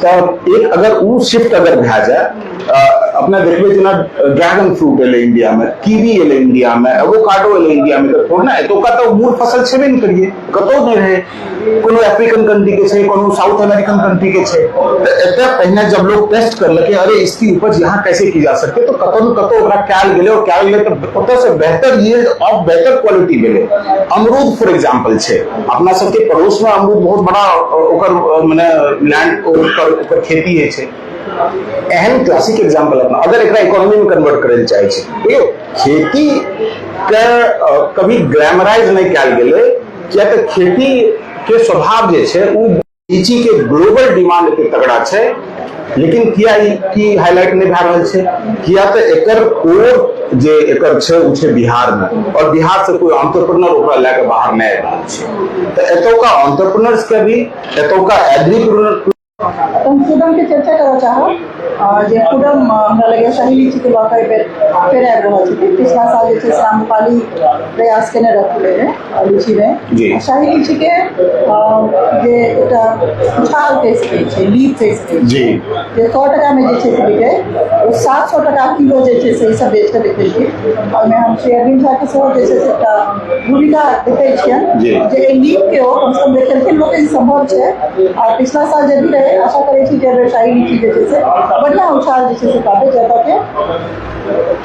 तऽ एक अगर उ शिफ्ट अगर भए जाय, अपना देखबै जेना ड्रैगन फ्रूट एलै इंडिया में, कीवी एलै इंडिया में, एवोकाडो एलै इंडिया में, तऽ थोड़ा ना एतुका तऽ मूल फसल छेबे नहि करिए, कतहु नहि रहै। कोनो अफ्रीकन कंट्री के छै, कोनो साउथ अमेरिकन कंट्री के छै। तऽ एतऽ पहिने जब लोग टेस्ट करलकै, अरे इसकी उपज यहाँ कैसे की जा सकती है, तो कतौ न कतौ ओकरा कयल गेलै और कयल गेलै तऽ ओतऽ से बेहतर यील्ड ऑफ बेहतर क्वालिटी भेलै। अमरूद फॉर एग्जाम्पल छै, अपना सबके पड़ोस में अमरूद बहुत बड़ा ओकर मने लैंड ओकर ओकर खेती होइ छै। एहन क्लासिक एग्जाम्पल अपना अगर एकरा इकोनॉमी में कन्वर्ट करै लए चाहै छी, देखियौ, खेती के कभी ग्लैमराइज नहि कयल गेलै, किया तऽ खेती के स्वभाव जे छै ओ लीची के ग्लोबल डिमांड एते तगड़ा छै, लेकिन किया ई की हाईलाइट नहि भए रहल छै? किया तऽ एकर कोर जे एकर छै ओ छै बिहार में, और बिहार से कोई एंटरप्रेन्योर ओकरा लए के बाहर नहि आबि रहल छै। तऽ एतौका एंटरप्रेन्योर्स के भी, एतौका एग्रीप्रेन्योर। हम फूडम के चर्चा करऽ चाहब जे फूडम हमरा लगैए शाही लीचीके लऽ कऽ एहिबेर फेर आबि रहल छथिन। पिछला साल जे छै से आम्रपाली प्रयास केने रहथिन एहिमे लीचीमे। शाही लीचीके जे एकटा उछाल कहि सकै छै, लीप कहि सकै छै, जे 100 टकामे जे छै से बिकै, ओ 700 टका किलो जे छै से ईसभ बेच कऽ देखेलखिन। ओहिमे हम श्री अरविन्द झाके सेहो जे छै से एकटा भूमिका देखै छियनि जे एहि लीपके ओ कमसँ कम देखेलखिन लोक ई सम्भव छै। आ पिछला साल जे भी रहै, आशा करै छी जे एहि बेर शाही लीची जे छै से बढ़िआँ उछाल जे छै से पाबै जतऽके।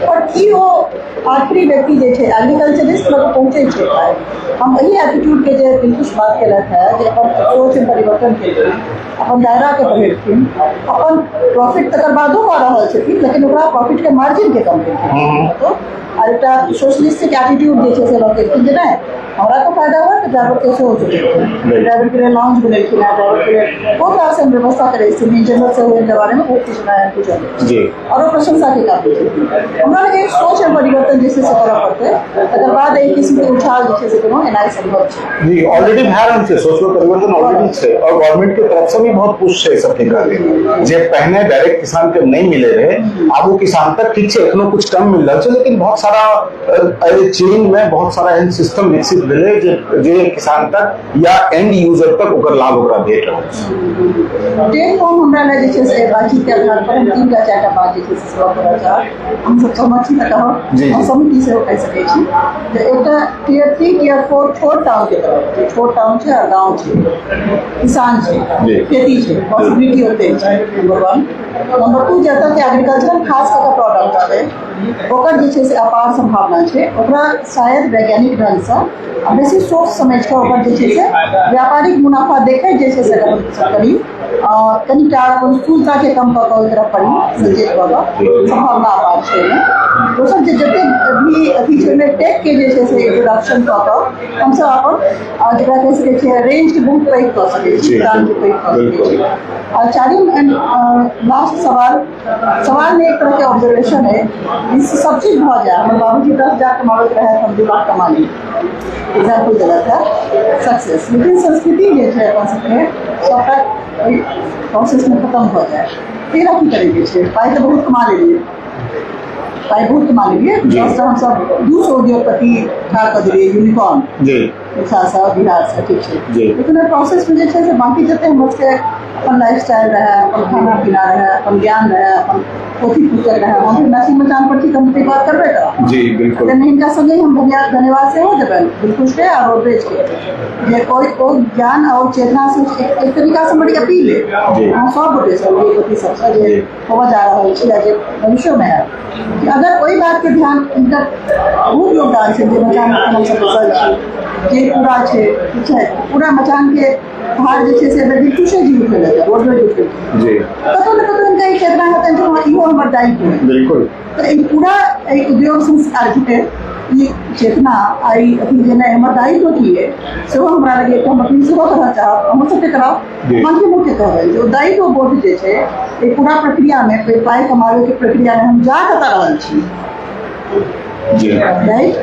पर की ओ आखिरी व्यक्ति जे छै एग्रीकल्चरिस्ट लग पहुँचै छै पाइ? हम एहि एटीट्यूडके जे दिलखुश बात केलथि है, जे अपन सोचमे परिवर्तन केलखिन, अपन दायराके बढ़ेलखिन, अपन प्रॉफिट तकर बादो कऽ रहल छथिन, लेकिन ओकरा प्रॉफिटके मार्जिनके कम केलखिन आ एकटा सोशलिस्टिक एटीट्यूड जे छै से लऽ केलखिन जे नहि, हमरा तऽ फायदा हुए तऽ ड्राइवरके सेहो सोचेलखिन, ड्राइवरके लेल लाउंज बनेलखिन हेँ, ड्राइवरके लेल बहुत रास एहन व्यवस्था करै छथिन। इन जनरल सेहो हिनकर बारेमे बहुत किछु हमरा बुझल अछि आओर ओ प्रशंसाके काबिल छथिन। हमरा लगैए सोचमे परिवर्तन जे छै से करऽ पड़तै, तकर बाद एहि किस्मके उछाल जे छै से कोनो एनाइ सम्भव छै। जी, ऑलरेडी भए रहल छै, सोच में परिवर्तन ऑलरेडी छै और गवर्नमेंट के तरफ से भी बहुत पुश छै सबके खातिर। जे पहिने डायरेक्ट किसान के नहीं मिले रहे, आब वो किसान तक, ठीक छै, एखनो कुछ कम मिल रहल छै, लेकिन बहुत सारा एहि चेन में बहुत सारा एहन सिस्टम विकसित भेलै जे जे किसान तक या एंड यूजर तक ओकर लाभ ओकरा भेट रहल छै। टेक होम हमरा लए जे छै से बातचीत के आधार पर हम तीन टा चारि टा बात जे छै से सेहो करऽ चाहब। हम सब सहमत छी तऽ कहब हम समिति सेहो कहि सकै छी जे एकटा टियर 3, टियर 4 छोट टाउन के तरफ, जे छोट टाउन छै आ गाँव छै, किसान छै, खेती छै, पॉसिबिलिटी ओते छै, नंबर 1। नंबर 2, जतऽ के एग्रीकल्चरल खास कऽ कऽ प्रोडक्ट छै, ओकर जे छै से अपार सम्भावना छै। ओकरा शायद वैज्ञानिक ढङ्गसँ आ बेसी सोच समझि कऽ ओकर जे छै से व्यापारिक मुनाफा देखैत जे छै से अगर हमसभ करी, कनिटा अपन स्थूलताके कम कऽ कऽ ओहि तरफ पढ़ी, सचेत भऽ कऽ, सम्भावना अपार छै ओहिमे। दोसर जे जतेक भी अथी छै, ओहिमे टेकके जे छै से इंट्रोडक्शन कऽ कऽ हमसभ अपन जकरा कहि सकै छियै रेंजके बहुत पैघ कऽ सकै छी, दामके पैघ कऽ सकै छी। आ चारिम एंड लास्ट सवाल, सवाल में एक तरह के ऑब्जर्वेशन है, इससे सब चीज भऽ जाए, हमर बाबूजी 10 हजार कमाबैत रहै, हम 2 लाख कमा ली, एग्जाम्पल देलक है सक्सेस, लेकिन संस्कृति जे छै अपन सबके सबटा ओहि प्रोसेसमे खतम भऽ जाए, तेरा की करैके छै? पाइ तऽ बहुत कमा लेलियै, पाइ बहुत कमा लेलियै। 10टा हमसब 200 उद्योगपति ठाढ़ कऽ देलियै, यूनिकॉर्न मिथिलासँ, बिहारसँ, ठीक छै, लेकिन ओहि प्रोसेसमे जे छै से बाँकी जते हमर सबके अपन लाइफ स्टाइल रहै, अपन खाना पीना रहै, अपन ज्ञान रहै, अपन पोथी पुस्तक रहै, हम भी मैथिली मचान पर छी तऽ हम बात करबे करब। जी बिल्कुल ताहिमे हिनका संगे हम धन्यवाद धन्यवाद सेहो देबनि दिलखुश के आ रोडवेज के, जे ओहि ओ ज्ञान आओर चेतना से एक तरीका से बड़ी अपील है अहाँ सब गोटे से, उद्योगपति सबसँ जे होबऽ जा रहल छी आ जे भविष्योमे हैत, कि अगर ओहि बातके ध्यान, हिनकर बहुत योगदान छै जे मचान हमसब बैसल छी, जे पूरा छै, ठीक छै, पूरा मचानके भार जे छै से दिलखुशे जी उठेलक, रोडवेज उठेलक। कतहु ने कतहु हिनका ई चेतना हेतनि जे हँ, इहो हमर दायित्व है। तऽ ई पूरा एहि उद्योग संस्कारके ई चेतना आ ई अथी जे नहि, हमर दायित्व की अइ, सेहो हमरा लगैए कि हम अपील सेहो करऽ चाहब, अहूँ सबके करब, बाँकी लोकके कहबै जे ओ दायित्व बोध जे छै, एहि पूरा प्रक्रियामे, पाइ कमाबैके प्रक्रियामे हम जा कतऽ रहल छी, राइट?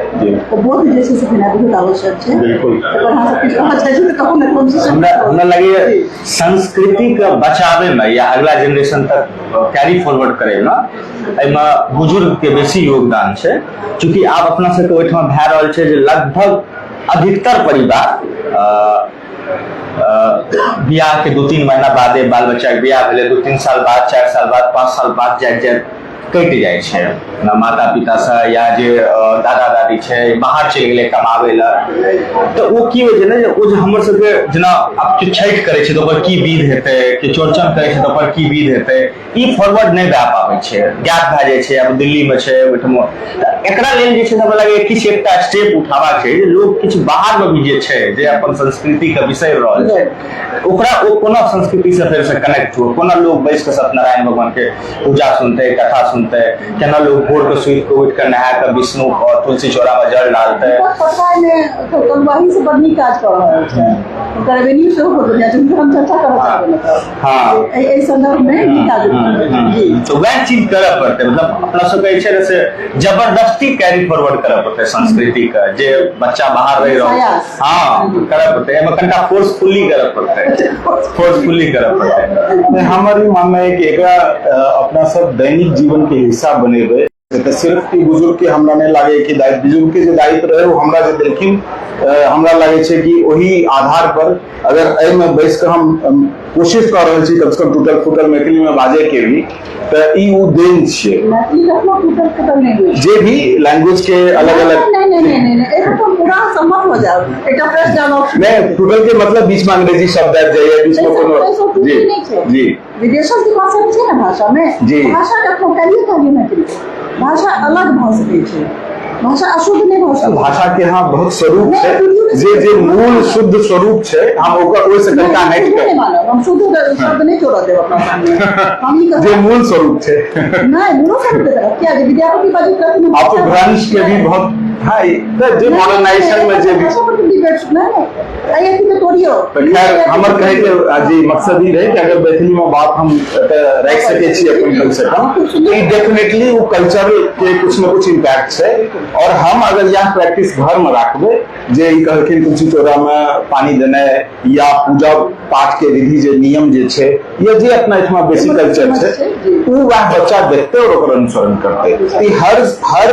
ओ बोध जे छै से भेनाइ बहुत आवश्यक छै। एकर अहाँ सब किछु कहऽ चाहै छी तऽ कहू ने, कोन चीज? हमरा हमरा लगैए संस्कृतिके बचाबैमे या अगला जेनरेशन तक कैरी फॉरवर्ड करैमे एहिमे बुजुर्गके बेसी योगदान छै। चूँकि आब अपना सबके ओहिठाम भए रहल छै जे लगभग अधिकतर परिवार बियाहके 2-3 महीना बादे बाल बच्चाके बियाह भेलै, 2-3 साल बाद, 4 साल बाद, 5 साल बाद जाइत जाइत कटि जाइ छै। माता पितासँ या जे दादा दादी छै बाहर चलि गेलै कमाबै लए, तऽ ओ की होइ छै ने जे ओ जे हमर सबके जेना आब कि छठि करै छै तऽ ओकर की विध हेतै, कि चौड़चन करै छै तऽ ओकर की विध हेतै, ई फॉरवर्ड नहि भए पाबै छै, गैप भए जाइ छै। आब दिल्लीमे छै, ओहिठाम। तऽ एकरा लेल जे छै हमरा लगैए किछु एकटा स्टेप उठाबाक छै जे लोक किछु बाहरमे भी जे छै जे अपन संस्कृतिके बिसरि रहल छै, ओकरा ओ कोना संस्कृतिसँ फेरसँ कनेक्ट हुए, कोना लोक बैस कऽ सत्यनारायण भगवानके पूजा सुनतै, कथा सुनतै, केना लोक भोर के सुति के उठि के नहा के विष्णु और तुलसी चौरा में जल डालतै। पटना में कलुआही से बड़ नीक काज कऽ रहल छै, हुनकर रेवेन्यू सेहो बहुत बढ़िया छै, हुनकर हम चर्चा करऽ चाहबै। मतलब एहि एहि संदर्भ में नीक काज जी। तो वएह चीज करऽ पड़तै, मतलब अपना सबके जे छै ने से जबरदस्ती कैरी फॉरवर्ड करऽ पड़तै संस्कृति के, जे बच्चा बाहर रहि रहल प्रयास। हँ, करऽ पड़तै। एहिमे कनिटा फोर्सफुली करऽ पड़तै, फोर्सफुली करऽ पड़तै। नहि, हमर ई मानना है कि एकरा अपना सब दैनिक जीवन के हिस्सा बनेबै तऽ सिर्फ ई बुजुर्ग के हमरा नहि लागे कि दायित्व, बुजुर्ग के जे दायित्व रहे ओ हमरा जे देलखिन, हमरा लागे छै कि ओहि आधार पर अगर एहिमे बैस कऽ हम कोशिश कऽ रहल छी कम से कम टूटल फूटल मैथिली में बाजै के भी, तऽ ई ओ देन छियै। मैथिली कखनो टूटल फूटल नहि होइ छै। जे भी लैंग्वेज के अलग अलग नहि नहि नहि नहि नहि, एहिपर तऽ हम पूरा सहमत हो जायब। एकटा प्रेस डायलॉग नहि, टूटल के मतलब बीच में अंग्रेजी शब्द आबि जाइए, बीच में कोनो जी जी विदेशक जे कॉन्सेप्ट छै ने भाषा में, भाषा कखनो कहिए कहिए मैथिली भाषा अलग भऽ सकै छै, भाषा अशुद्ध नहि भऽ सकै। भाषा के यहाँ बहुत स्वरूप छै, जे जे मूल शुद्ध स्वरूप छै हम ओकर ओहिसँ कनिका हटि कऽ नहि मानब। हम शुद्ध शब्द नहि जोड़ऽ देब अपना सामने। हम ई जे मूल स्वरूप छै। नहि, मूलो स्वरूप के तरफ किया जे विद्यापति बाजैत रहथिन। अपभ्रंश के भी बहुत, हाँ, तऽ जे मॉडर्नाइजेशन में जे भी भाषा पर डिबेट नहि नहि, एहि अथी के तोड़ियौ। तऽ खैर, हमर कहै के जी मकसद ई रहै कि अगर मैथिली में बात हम एतऽ राखि सकै छी अपन कम से कम, तऽ ई डेफिनेटली ओ कल्चर के कुछ ने कुछ इम्पैक्ट छै। और हम अगर इएह प्रैक्टिस घर में राखबै, जे ई कहलखिन तुलसी चौरा में पानी देनाइ या पूजा पाठ के विधि जे नियम जे छै या जे अपना एहिठमा बेसिक कल्चर छै, ओ वएह बच्चा देखतै और ओकर अनुसरण करतै। ई हर हर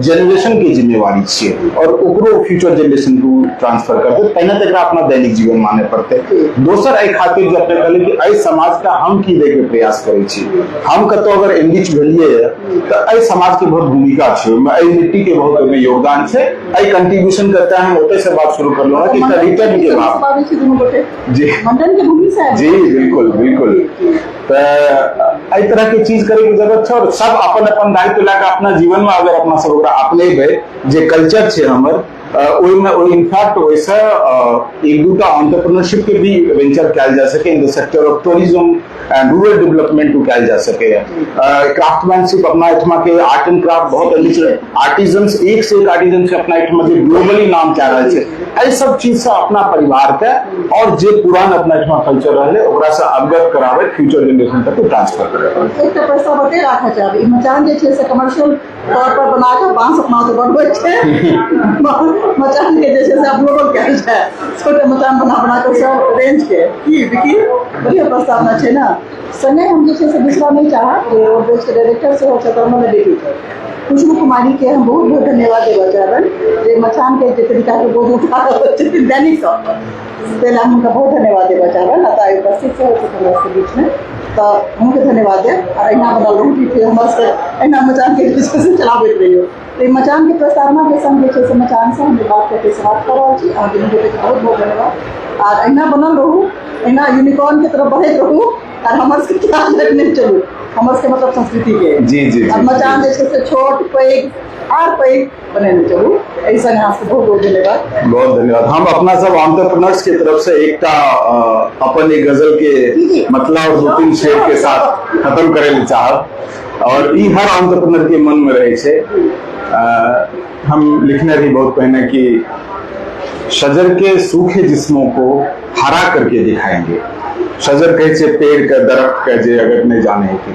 जेनरेशन के जिम्मेवारी छियै और ओकरो फ्यूचर जेनरेशन के ट्रांसफर करतै। पहिने तऽ एकरा अपना दैनिक जीवन माने पड़तै। दोसर, एहि खातिर जे अपने कहलियै कि एहि समाज के हम की दै के प्रयास करै छी, हम कतौ अगर एनरिच भेलियै तऽ एहि समाज के बहुत भूमिका छै ओहिमे, एहि मिट्टी के बहुत ओहिमे योगदान छै। एहि कंट्रीब्यूशन करते हम ओतय से बात शुरू करलहुँ कि रिटर्न के भाव जी मंडन के भूमि से। जी बिल्कुल बिल्कुल। तऽ एहि तरह के चीज करे के जरूरत छै और सब अपन अपन दायित्व लए कऽ अपना जीवन में अगर अपना सब ओकरा अपनेबै, जे कल्चर छै हमर, ओहिमे ओहि इनफैक्ट ओहिसँ एक दूटा एंटरप्रेन्योरशिप के भी वेंचर कयल जा सके, in the sector of tourism and rural development कयल जा सके। क्राफ्टमैनशिप अपना एहिठमा के आर्ट एंड क्राफ्ट बहुत अनिच, आर्टिजन्स, एक से एक आर्टिजन छै अपना एहिठमा जे ग्लोबली नाम कए रहल छै। एहि सब चीज से अपना परिवार के और जे पुरान अपना एहिठमा कल्चर रहलै ओकरा से अवगत कराबै, फ्यूचर जेनरेशन तक ट्रांसफर करै। एकटा प्रस्ताव ओतै राखऽ चाहब। ई मचान जे छै से कमर्शियल तौर पर बना कऽ बांस अपना ओतऽ बनबै छै, मचान के जे छै से अपलोड कयल जाय, छोटे मचान बना बना कऽ सब रेंज के। की विकी, बढ़िआँ प्रस्तावना छै ने? संगे हम जे छै से बिसरऽ नहि चाहब जे रोडवेज के डायरेक्टर सेहो छथि, हमर बेटी छथि खुशबू कुमारी के हम बहुत बहुत धन्यवाद देबऽ चाहबनि जे मचान के जे तरीका के बोझ उठा रहल छथिन दैनिक तौर पर, ताहि लए हम हुनका बहुत धन्यवाद देबऽ चाहबनि। आ तऽ उपस्थित सेहो छथि हमरा सबके बीचमे, तऽ अहूँके धन्यवाद देब। आ एहिना बनल रहू कि हमरा सबके एहिना मचानके जे छै से चलाबैत रहियौ। तऽ ई मचानके प्रस्तावनाके संग जे छै से मचानसँ हम बात करके समाप्त कऽ रहल छी। अहाँ दुनू गोटेके बहुत बहुत धन्यवाद आर एहिना बनल रहू, एहिना यूनिकॉर्नके तरफ बढ़ैत रहू आर हमर सबके ख्याल रखने चलू, हमर सबके मतलब संस्कृति के जी जी आ मचान जे छै से छोट पैघ आर पैघ बनेने चलू। एहि संग अहाँ सबके बहुत बहुत धन्यवाद। बहुत धन्यवाद। हम अपना सब एंटरप्रेन्योर्स के तरफ से एकटा अपन एक गजल के मतलब और दो तीन शेर के साथ खत्म करे ले चाहब और ई हर एंटरप्रेन्योर के मन में रहे छै। हम लिखने रही बहुत पहले कि शजर के सूखे जिस्मों को हरा करके दिखाएंगे। शजर कहै छै पेड़ के, दरख्त के, जे अगर नहीं जाने है कि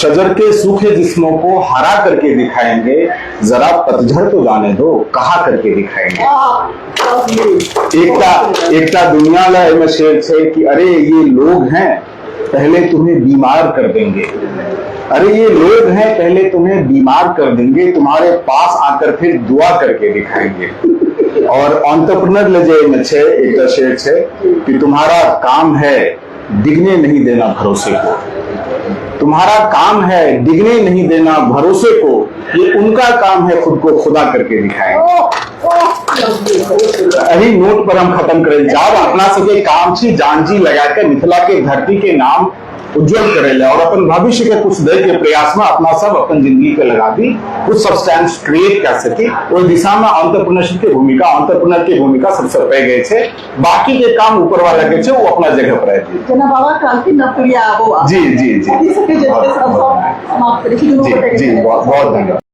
शजर के सूखे जिस्मों को हरा करके दिखाएंगे, जरा पतझड़ तो जाने दो, कहा करके दिखाएंगे। एकटा एकटा दुनिया ला एहिमे शेर छै कि अरे ये लोग हैं पहले तुम्हें बीमार कर देंगे, अरे ये लोग हैं पहले तुम्हें बीमार कर देंगे, तुम्हारे पास आकर फिर दुआ करके दिखाएंगे। और एंटरप्रेन्योर ले जे एहिमे छै एकटा शेर छै कि तुम्हारा काम है डिगने नहीं देना भरोसे को, तुम्हारा काम है डिगने नहीं देना भरोसे को, ये उनका काम है खुद को खुदा करके दिखाएंगे। ओह ओह, लवली, बहुत सुंदर। एही नोट पर हम खत्म करै जाब। अपना सबके काम छी जान जी लगा के मिथिला के धरती के नाम उज्जवल करे ला और अपन भविष्य के कुछ दे के प्रयास में अपना सब अपन जिंदगी के लगा दी, कुछ सब्सटेंस क्रिएट कर सकी। ओहि दिशा में एंटरप्रेन्योरशिप के भूमिका, एंटरप्रेन्योर के भूमिका सबसे पैघ छै। बाकी के काम ऊपर वाला के छै, वो अपना जगह पर आबि। जेना बाबा कहलखिन, नवतुरिया आबो। जी जी जी एही सबके जे छै से हम सब समाप्त करै छी दुनू जी गोटे के। जी, बहुत बहुत धन्यवाद।